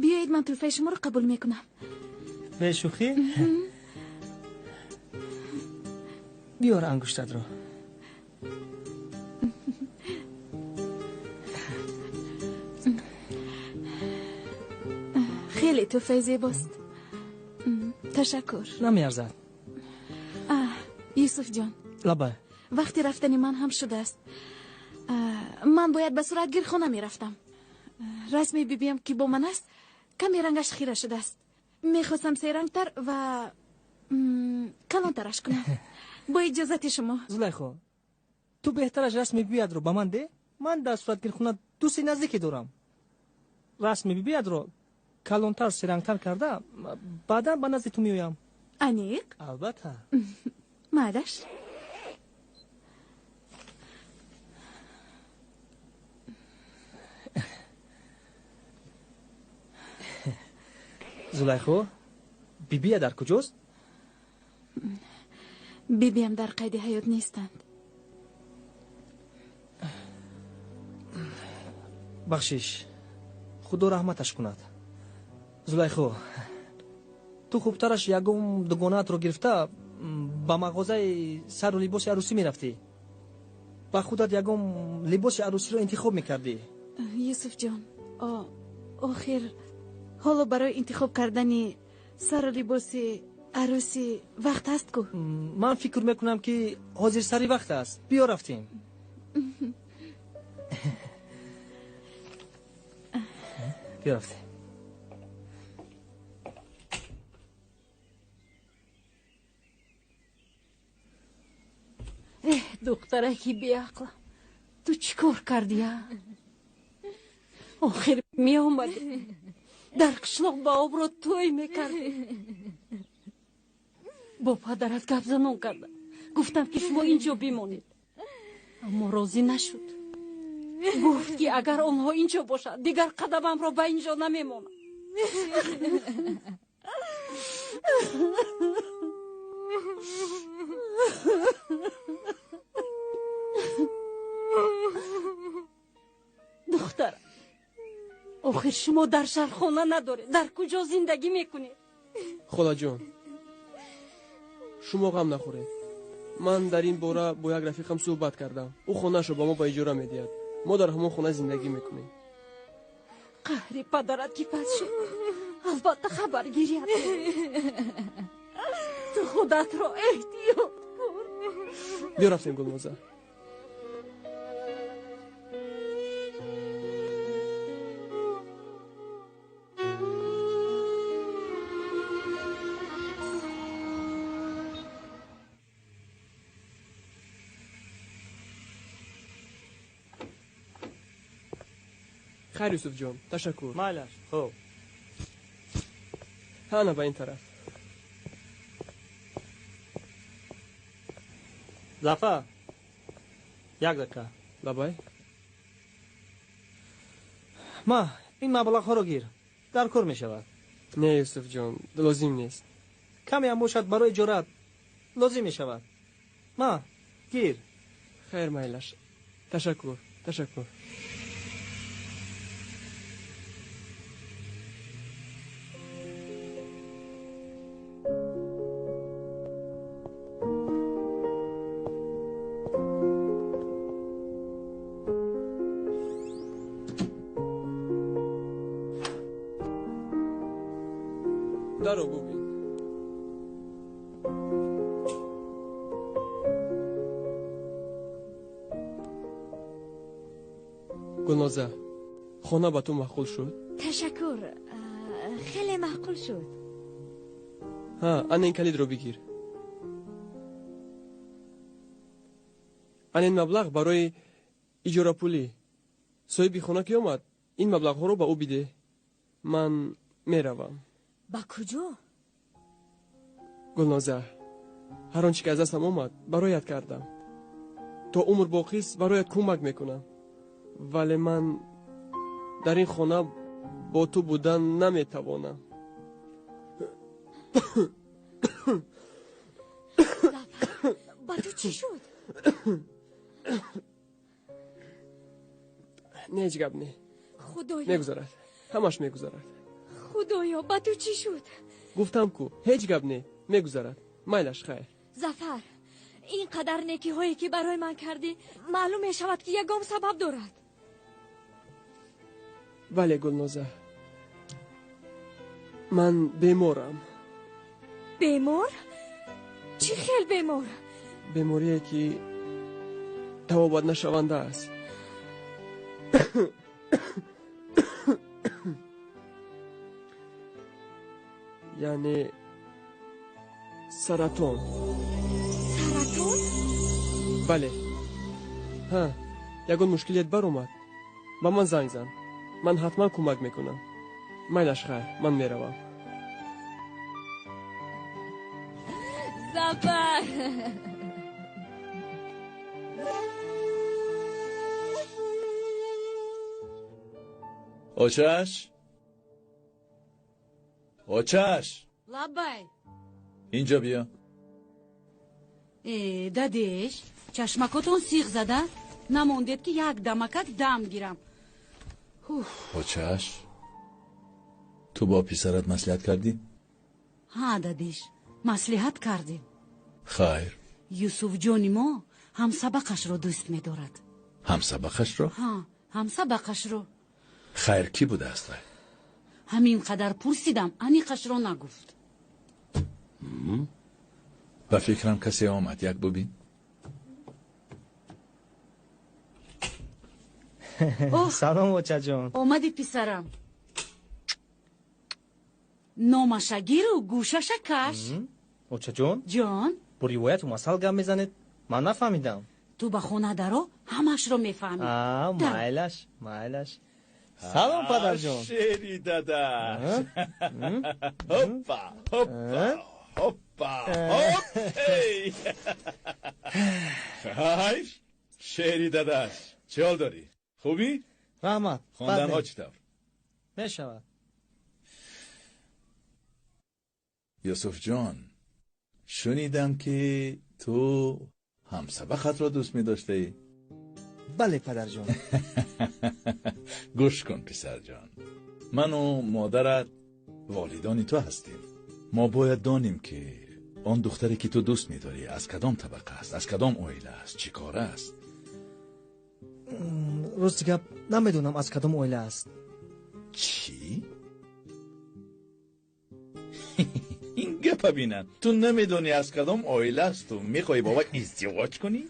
биёед ман тӯҳфаи шуморо қабул мекунам. Бешӯхӣ? Биёр ангуштатро. Хеле тӯҳфаи зебост. Ташаккур. Намеарзад. Юсуфҷон. Лабай. Вақти рафтани ман ҳам шудааст. Ман бояд ба суратгирхона мерафтам. Расми бибиям, ки бо ман аст, каме рангаш хира шудааст. Мехостам серангтар ва калонтараш кунам. Бо иҷозати шумо. Зулайхо, ту беҳтараш расми бибиятро ба ман деҳ. Ман дар суратгирхона дӯсти наздике дорам. Расми бибиятро калонтар, серангтар карда, баъдан ба назди ту меоям. Аниқ? Албатта. Маълаш. Зулайхо, бибия дар куҷост? Бибиям дар қайди ҳаёт нестанд. Бахшиш, худо раҳматаш кунад. Зулайхо, ту хубтараш ягон дугонаатро гирифта ба мағозаи сару либоси арӯсӣ мерафтӣ. Ба худат ягон либоси арӯсиро интихоб мекардӣ. Юсуфҷон, охир ҳоло барои интихоб кардани сару либоси арӯсӣ вақт ҳаст ку? Ман фикр мекунам, ки ҳозир сари вақт аст. Биё рафтем. Биё рафтем. Эҳ, духтараки беақлам, ту чӣ кор кардия? Охир меомадӣ, дар қишлоқ ба обро тӯй мекардӣ. Бо падарат гапзанон кардам, гуфтам, ки шумо ин ҷо бимонед, аммо розӣ нашуд. Гуфт, ки агар онҳо ин ҷо бошанд, дигар қадамамро ба ин ҷо намемонам. Духтарам, охир шумо дар шаҳр хона надоред, дар куҷо зиндагӣ мекунед? Холаҷон, шумо ғам нахӯред. Ман дар ин бора бо як рафиқам суҳбат кардам. Ӯ хонаашро ба мо ба иҷора медиҳад. Мо дар ҳамон хона зиндагӣ мекунем. Қаҳри падарат ки пас шуд, албатта хабаргирият. Ту худатро эҳтиёт кун. Биё рафтем, Гулноза. Хайр, Юсуфҷон, ташаккур. Майлаш, хуб. Ҳана ба ин тараф. Зафар, як дақиқа. Лабай. Ма, ин маблағҳоро гир, дар кор мешавад. Не, Юсуфҷон, лозим нест. Камеам бошад, барои иҷорат лозим мешавад. Ма, гир. Хайр, майлаш, ташаккур, ташаккур. Даро бубин. Гулноза, хона ба ту маъқул шуд? Ташаккур, хеле маъқул шуд. Ҳа, ана ин калидро бигир. Ана ин маблағ барои иҷорапулӣ. Соҳиби хона ки омад, ин маблағҳоро ба ӯ бидеҳ. Ман меравам. Ба куҷо? Гулноза, ҳар он чӣ ки аз дастам омад, бароят кардам. То умр боқист, бароят кӯмак мекунам. Вале ман дар ин хона бо ту будан наметавонам. Ба ту чӣ шуд? Не, ҳеҷ гап не. Худоё! Мегузарад, ҳамаш мегузарад. Худоё, ба ту чӣ шуд? Гуфтам ку, ҳеҷ гап не, мегузарад. Майлаш, хайр. Зафар, ин қадар некиҳое ки барои ман кардӣ, маълум мешавад, ки ягон сабаб дорад. Бале, Гулноза, ман беморам. Бемор? Чӣ хел бемор? Беморие ки табобат нашаванда аст. Яъне саратон. Саратон? Бале. Ҳа, ягон мушкилият баромад, ба ман занг зан. Ман ҳатман кӯмак мекунам. Майлаш, хайр, ман меравам. Зафар! Очаш? Очаш! Лабай! Инҷо биё. Э, дадеш, чашмакотон сиғ зада? Намондед ки як дамакак дам гирам. Очаш, ту бо писарат маслиҳат кардӣ? Ҳа, дадеш, маслиҳат кардем. Хайр. Юсуфҷони мо ҳамсабақашро дӯст медорад. Ҳамсабақашро? Ҳа, ҳамсабақашро. Хайр, кӣ будааст вай? Ҳамин қадар пурсидам, аниқашро нагуфт. Ба фикрам касе омад, як бубин. Салом, очаҷон. Омадӣ, писарам. Номаша гиру гӯшаша каш. Очаҷон? Ҷон? Бо ривояту масал гап мезанед? Ман нафаҳмидам. Ту ба хона даро, ҳамашро мефаҳмӣ. Майлаш, майлаш. Салом, падарҷон. Шери дадаш. Ҳоппа, ҳоппа, ҳоппа, ҳоп. Хайр, шери дадаш. Чӣ ҳол дорӣ? Хубӣ? Раҳмат. Хонданҳо чӣ тавр? Мешавад. Юсуфҷон, шунидам ки ту ҳамсабақатро дӯст медоштаӣ. Бале, падарҷон. Гӯш кун, писарҷон, ману модарат волидони ту ҳастем. Мо бояд донем ки он духтаре ки ту дӯст медорӣ аз кадом табақа аст, аз кадом оила аст, чӣ кора аст. Рости гап, намедонам аз кадом оила аст. Чӣ? Ин гапа бинам, ту намедонӣ аз кадом оила асту мехоҳӣ бо вай издивоҷ кунӣ?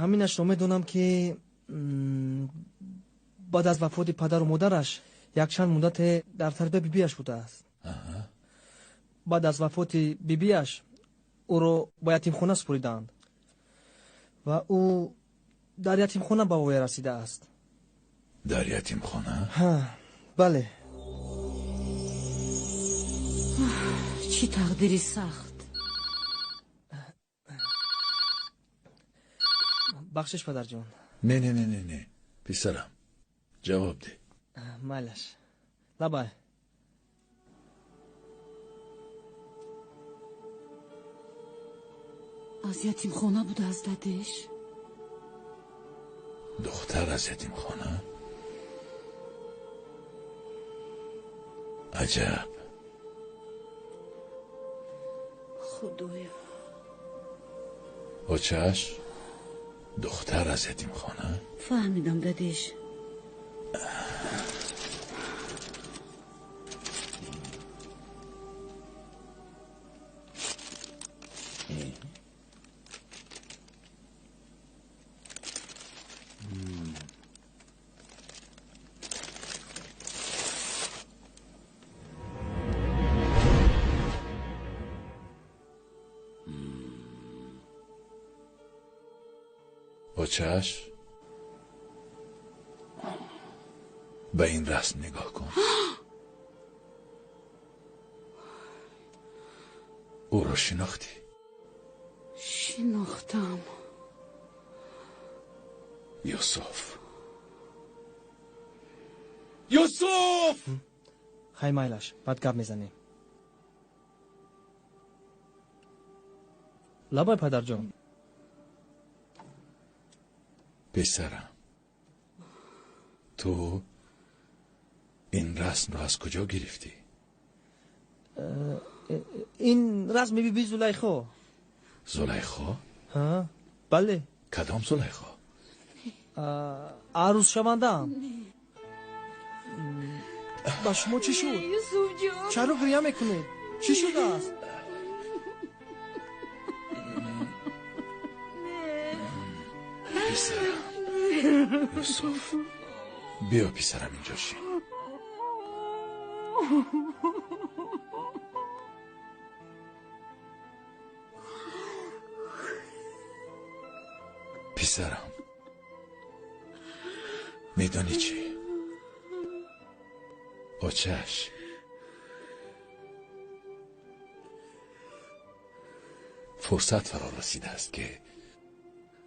Ҳаминашро медонам ки баъд аз вафоти падару модараш якчанд муддате дар тарбия бибиаш будааст. Баъд аз вафоти бибиаш ӯро ба ятимхона супуриданд ва ӯ дар ятимхона ба воя расидааст. Дар ятимхона? Бале. Чӣ тақдири сахт. Бахшиш, падарҷон. Не, не, не, не, не, писарам, ҷавоб деҳ. Майлаш, лабай. Аз ятимхона будааст, дадеш? Духтар аз ятимхона? Аҷаб. Худоё. Очаш, духтар аз ятимхона? Фаҳмидам, дадеш. Очаш, ба ин расм нигоҳ кун. Ӯро шинохтӣ? Шинохтам. Юсуф, Юсуф! Хай, майлаш, баъд гап мезанем. Лабай, падарҷон. Писарам, ту ин расмро аз куҷо гирифтӣ? Ин расми биби Зулайхо. Зулайхо? Бале. Кадом Зулайхо? Арӯзшавандаам. Ба шумо чӣ шуд? Юсуфҷон, чаро гиря мекунед? Чӣ шудааст? Писарам, Юсуф, биё, писарам, инҷо шин. Писарам, Медонӣ чӣ? Очаш фурсат фаро расидааст, ки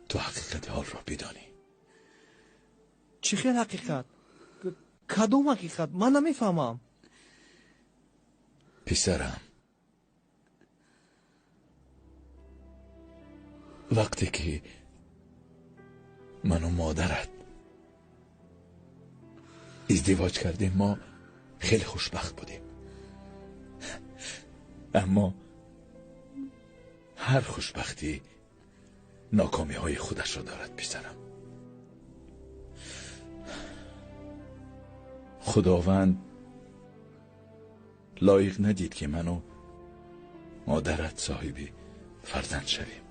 ту ҳақиқати ҳолро бидонӣ. Чӣ хел ҳақиқат? Кадом ҳақиқат? Ман намефаҳмам. Писарам, вақте ки ману модарат издивоҷ кардем, мо хеле хушбахт будем. Аммо ҳар хушбахтӣ нокомиҳои худашро дорад, писарам. Худованд лоиқ надид, ки ману модарат соҳиби фарзанд шавем.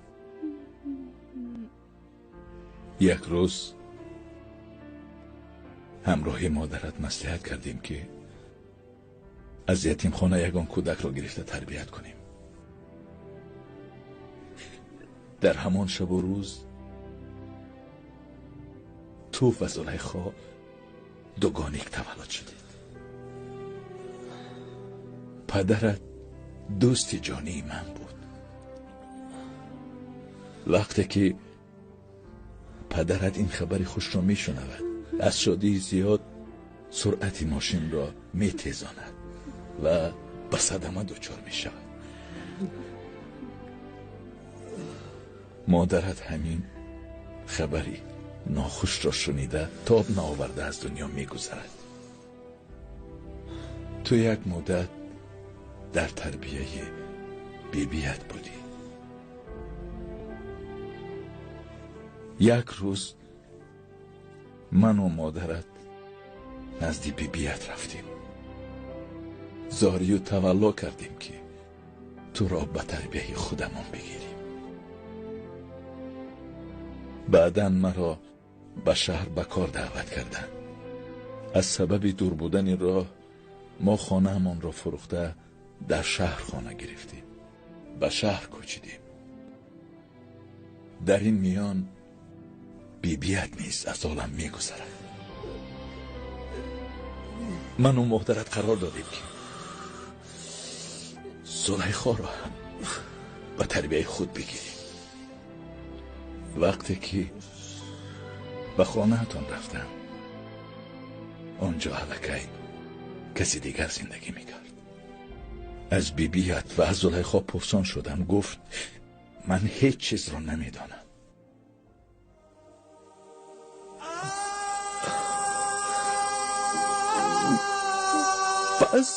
Як рӯз ҳамроҳи модарат маслиҳат кардем, ки аз ятимхона ягон кӯдакро гирифта тарбият кунем. Дар ҳамон шабу рӯз ту ва Зулайхо дугоник таваллуд шудед. Падарат дӯсти ҷонии ман буд. Вақте ки падарат ин хабари хушро мешунавад, аз шодии зиёд суръати мошинро метезонад ва ба садама дучор мешавад. Модарат ҳамин хабари нохушро шунида, тоб наоварда аз дунё мегузарад. Ту як муддат дар тарбияи бибият будӣ. Як рӯз ману модарат назди бибият рафтем. Зорию тавалло кардем, ки туро ба тарбияи худамон бигирем. Баъдан маро ба шаҳр ба кор даъват карданд. Аз сабаби дур будани роҳ мо хонаамонро фурӯхта, дар шаҳр хона гирифтем. Ба шаҳр кӯчидем. Дар ин миён бибият низ аз олам мегузарад. Ману модарат қарор додем, ки Зулайхоро ҳам ба тарбияи худ бигирем. Вақте ки ба хонаатон рафтам, он ҷо аллакай каси дигар зиндагӣ мекард. Аз бибият ва аз Зулайхо пурсон шудам. Гуфт: ман ҳеҷ чизро намедонам. Пас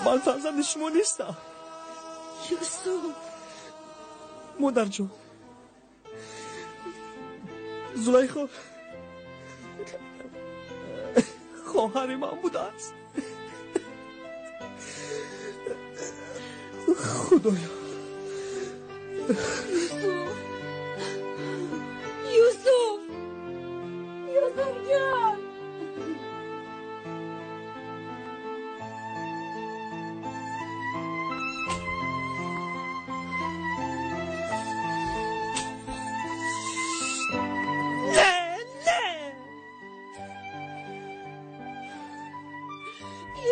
ман фарзанди шумо нестам. Юсуф. Модарҷон, Зулайхо хоҳари ман будааст. Худоё. Юсуф, Юсуф, Юсуфҷон.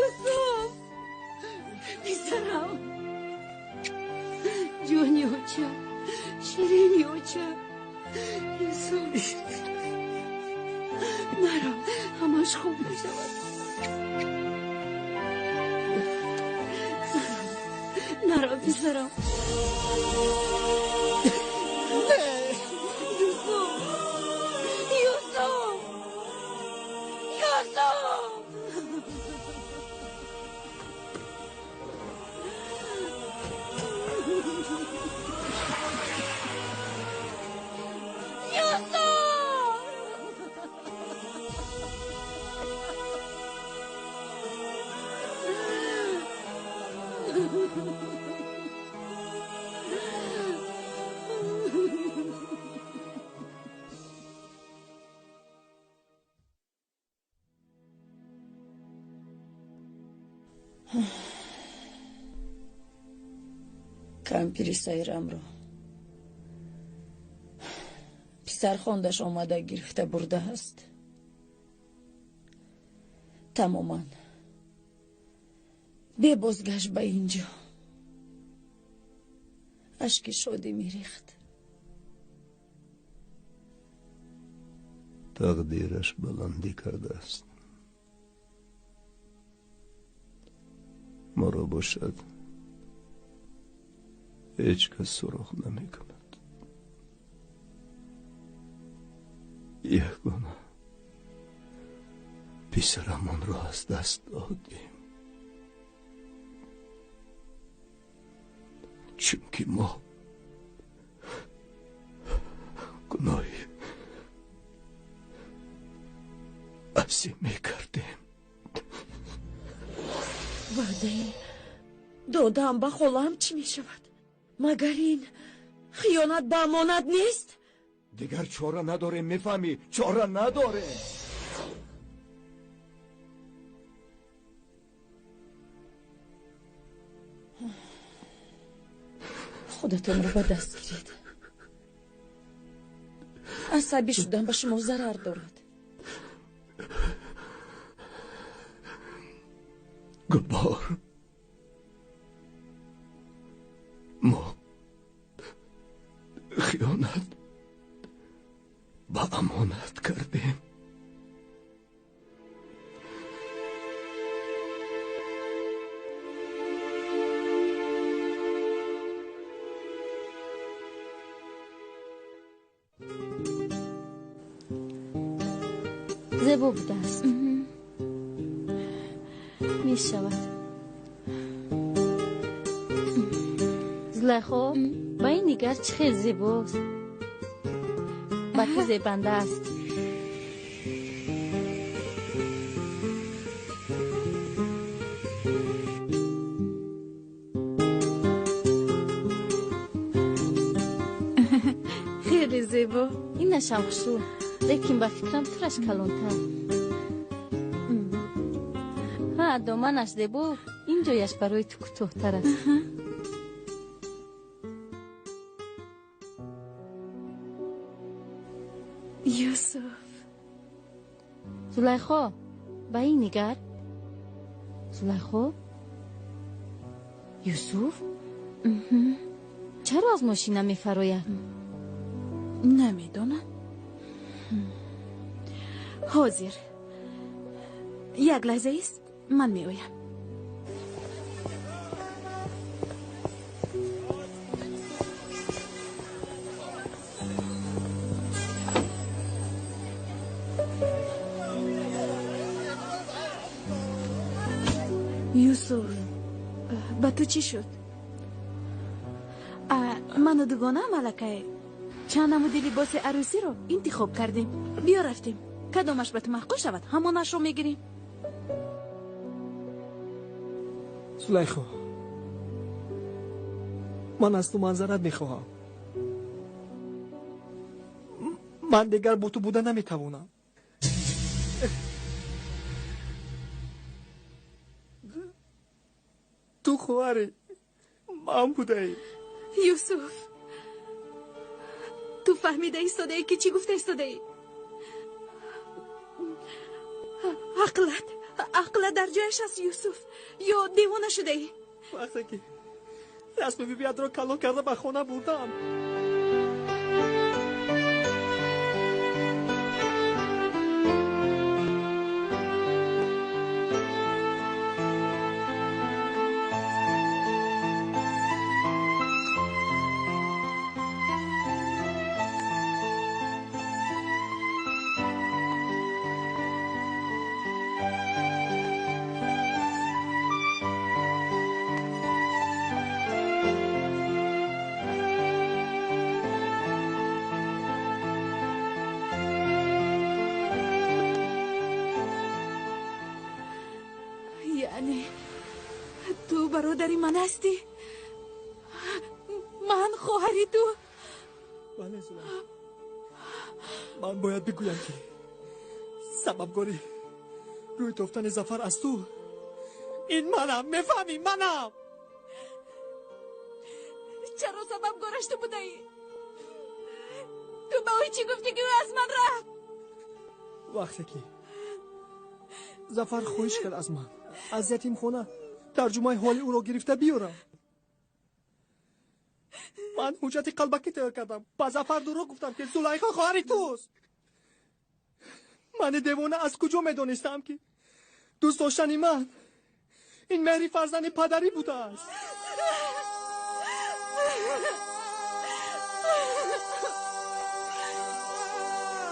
Юсуф, писарам, ҷони оча, ширини оча, Юсуф, наро, ҳамаш хуб мешавад. Наро, писарам. Юсуф, Юсуф, Юсуф. Кампири сайрамро писархондаш омада гирифта бурдааст. Тамоман бебозгашт ба ин ҷо. Ашки шодӣ мерехт. Тақдираш баландӣ кардааст. Моро бошад ҳеҷ кас суроғ намекунад. Ягона писарамонро аз даст додем, чунки мо гуноҳи азим мекардем. Ваъдаи додаам ба холаам чӣ мешавад? Магар ин хиёнат ба амонат нест? Дигар чора надорем, мефаҳмӣ? Чора надорем. Худатонро ба даст гиред. Асабӣ шудан ба шумо зарар дорад. Гулбаҳор, мо хиёнат ба амонат кардем. Зебо будааст. Мешавад. Зулайхо, ба ин нигар чӣ хел зебост. Ба ту зебанда аст. Хеле зебо. Инашам хушрӯ, лекин ба фикрам тураш калонтар. Ҳа, доманаш зебо, ин ҷояш барои ту кӯтоҳтар аст. Юсуф. Зулайхо, ба ин нигар. Зулайхо? Юсуф? Чаро аз мошина мефарояд? Намедонам. Ҳозир. Як лаҳза ист, ман меоям. Юсуф, ба ту чӣ шуд? Ману дугонаам аллакай чанд намуди либоси арӯсиро интихоб кардем. Биё рафтем. Кадомаш ба ту маъқул шавад, ҳамонашро мегирем. Зулайхо, ман аз ту манзарат мехоҳам. Ман дигар бо ту буда наметавонам. Ту хоҳари ман будаӣ. Юсуф, ту фаҳмида истодаӣ ки чӣ гуфта истодаӣ? Ақлат, ақлат дар ҷояш аст, Юсуф, ё девона шудаӣ? Вақте ки расми бибиятро калон карда ба хона бурдам, яъне ту бародари ман ҳастӣ? Ман хоҳари ту? Бале, Зулайхо, ман бояд бигӯям ки сабабгори рӯй тофтани Зафар аз ту ин манам, мефаҳмӣ? Манам. Чаро сабабгораш ту будаӣ? Ту ба ӯ чӣ гуфтӣ ки ӯ аз ман рафт? Вақте ки Зафар хоҳиш кард аз ман аз ятимхона тарҷумаи ҳоли ӯро гирифта биёрам. Ман ҳуҷҷати қалбакӣ тайёр кардам. Ба Зафар дурӯғ гуфтам, ки Зулайхо хоҳари туст. Мани девона аз куҷо медонистам, ки дӯст доштани ман ин меҳри фарзанди падарӣ будааст.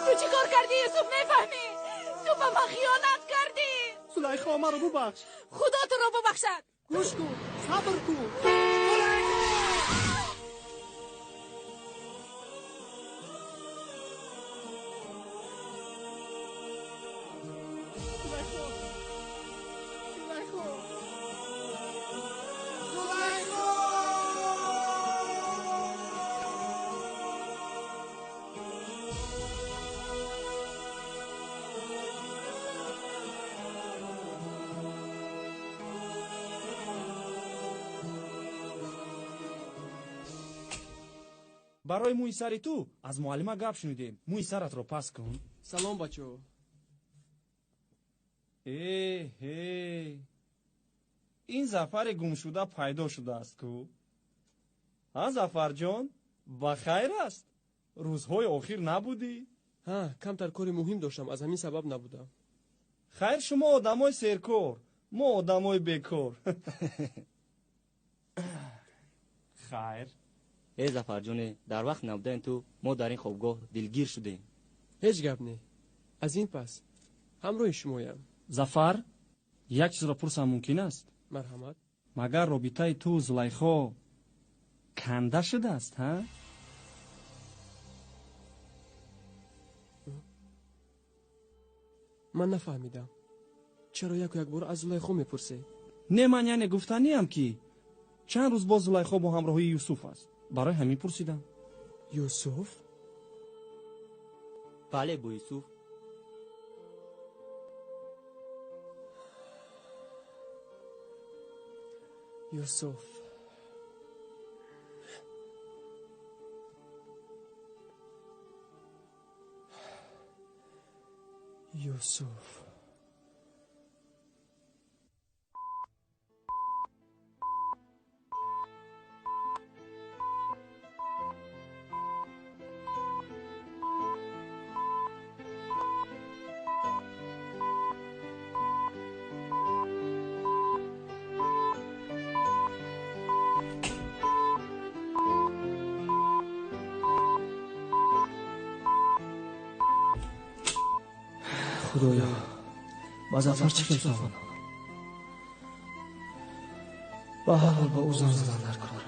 Ту чӣ кор кардӣ, Юсуф, мефаҳмӣ? Ту ба ман хиёнат кардӣ. Зулайхо, маро бубахш. Худо туро бубахшад. Гӯш кун, сабр кун. Барои мӯи сари ту аз муаллима гап шунидем. Мӯи саратро паст кун. Салом, бачаҳо. Э ҳе, ин Зафари гумшуда пайдо шудааст ку. Ҳа, Зафарҷон, ба хайр аст? Рӯзҳои охир набудӣ. Ҳа, камтар кори муҳим доштам, аз ҳамин сабаб набудам. Хайр, шумо одамои серкор, мо одамои бекор. Хайр. Э Зафарҷоне, дар вақт набудани ту мо дар ин хобгоҳ дилгир шудем. Ҳеҷ гап не, аз ин пас ҳамроҳи шумоям. Зафар, як чизро пурсам мумкин аст? Марҳамат. Магар робитаи ту Зулайхо канда шудааст, ҳа? Ман нафаҳмидам, чаро яку якбора аз Зулайхо мепурсед? Не, ман яъне гуфтаниям, ки чанд рӯз боз Зулайхо бо ҳамроҳии Юсуф аст, барои ҳамин пурсидам. Юсуф? Бале, бо Юсуф. Юсуф. Юсуф. Худоё, ба Зафар чӣ хел фаҳмонам? Ба ҳар ҳол ба ӯ занг задан дар кор.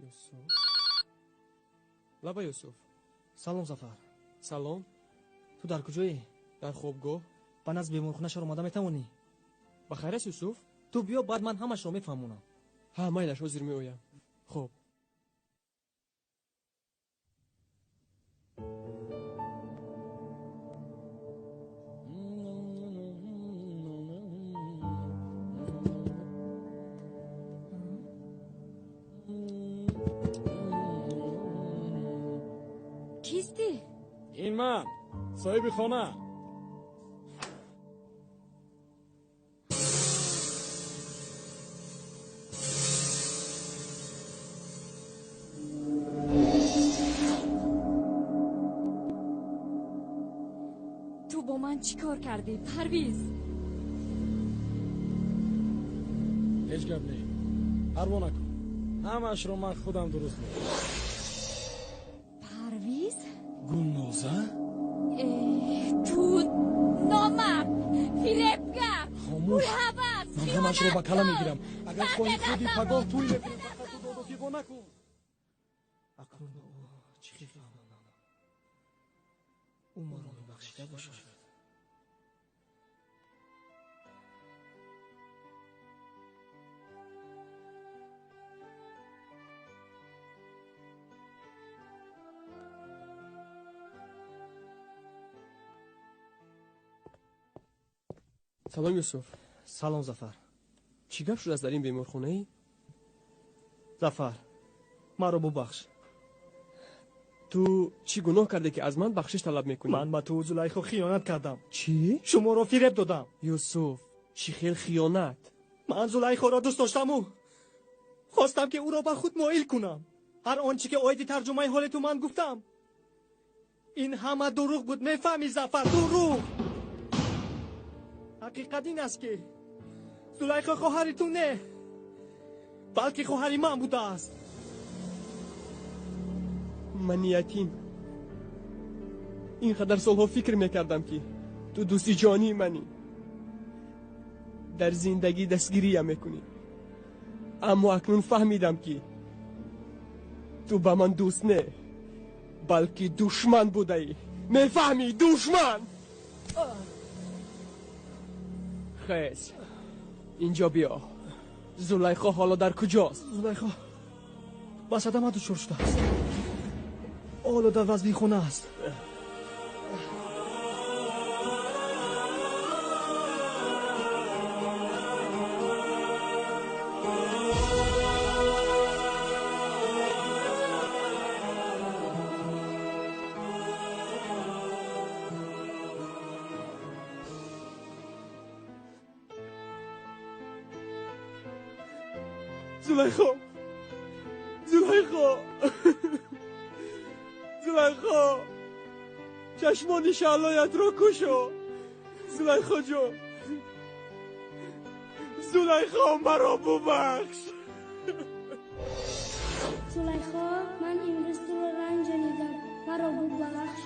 Юсуф. Лаба, Юсуф. Салом, Зафар. Салом. Ту дар куҷоӣ? Дар хобгоҳ. Ба назди беморхона чаро омада метавонӣ? Ба хайр аст, Юсуф? Ту биё, баъд ман ҳамашро мефаҳмонам. Ҳа, майлаш, ҳозир меоям. Хоб. Кистӣ? Ин ман, соҳиби хона. Ту бо ман чӣ кор кардӣ, Парвиз? Ҳеҷ гап не, парво накун, ҳамаашро ман худам дуруст мекунам. Парвиз. Гулноза. Э, ту номард, фиребгар. Хомӯш. Пулҳавас. Ман ҳамаашро ба кала мегирам. Агар хоҳӣ, худи пагоҳ тӯй мекунем, фақат ту доду фиғон накун. Акнун ба ӯ чӣ хел фаҳмонам? Ӯ маро мебахшида бошад? Салом, Юсуф. Салом, Зафар. Чӣ гап шудааст дар ин беморхонаи? Зафар, маро бубахш. Ту чӣ гуноҳ кардӣ, ки аз ман бахшиш талаб мекунӣ? Ман ба ту, Зулайхо, хиёнат кардам. Чӣ? Шуморо фиреб додам. Юсуф, чӣ хел хиёнат? Ман Зулайхоро дӯст доштаму хостам, ки ӯро ба худ моил кунам. Ҳар он чӣ ки оиди тарҷумаи ҳоли ту ман гуфтам, ин ҳама дурӯғ буд. Мефаҳмӣ, Зафар, дурӯғ. Ҳақиқат ин аст, ки Зулайхо хоҳари ту не, балки хоҳари ман будааст. Ман ятим. Ин қадар солҳо фикр мекардам, ки ту дӯсти ҷонии манӣ, дар зиндагӣ дастгириям мекунӣ, аммо акнун фаҳмидам, ки ту ба ман дӯст не, балки душман будаӣ. Мефаҳмӣ, душман! Хез, инҷо биё. Зулайхо ҳоло дар куҷост? Зулайхо ба садама дучор шудааст, ҳоло дар вазминхона аст. Зулайхо, Зулайхо, Зулайхо, чашмони шаълоятро кушо. Зулайхо ҷон, Зулайхо, маро бубахш. Зулайхо, ман имрӯз туро ранҷонидам, маро бубахш.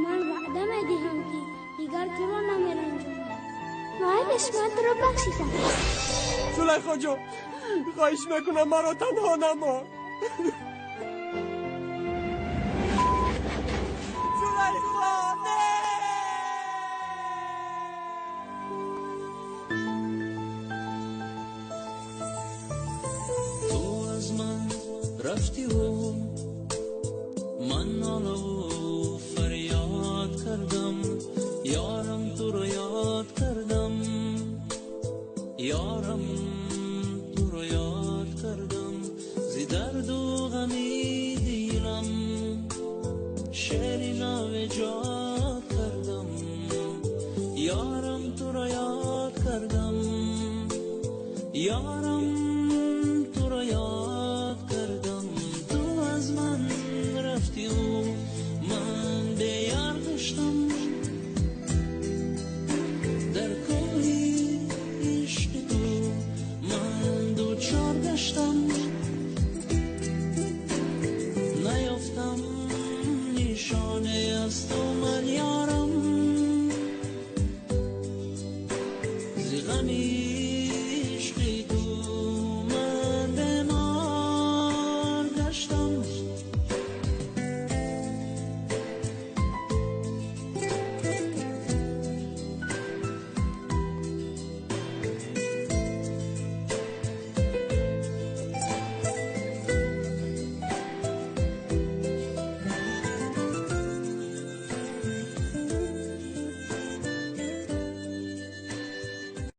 Ман ваъда медиҳам, ки дигар туро намеранҷонам. Майлаш, ман туро бахшидам. Зулайхо ҷон, хоҳиш мекунам, маро танҳо намон. Зулайхо, не! Ту аз ман рафтиву ман нолаву фарёд кардам, ёрам, туро ёд кардам, ёрам, туро ёд кардам. Зи дарду ғами дилам шеъри нав эҷод кардам, ёрам, туро ёд кардам, ёрам, туро ёд кардам. Ту аз ман рафтиву ман беёр гаштам, дар кӯҳи ишқи ту ман дучор гаштам, наёфтам нишоне аз ту ман, ёрам, зи ғами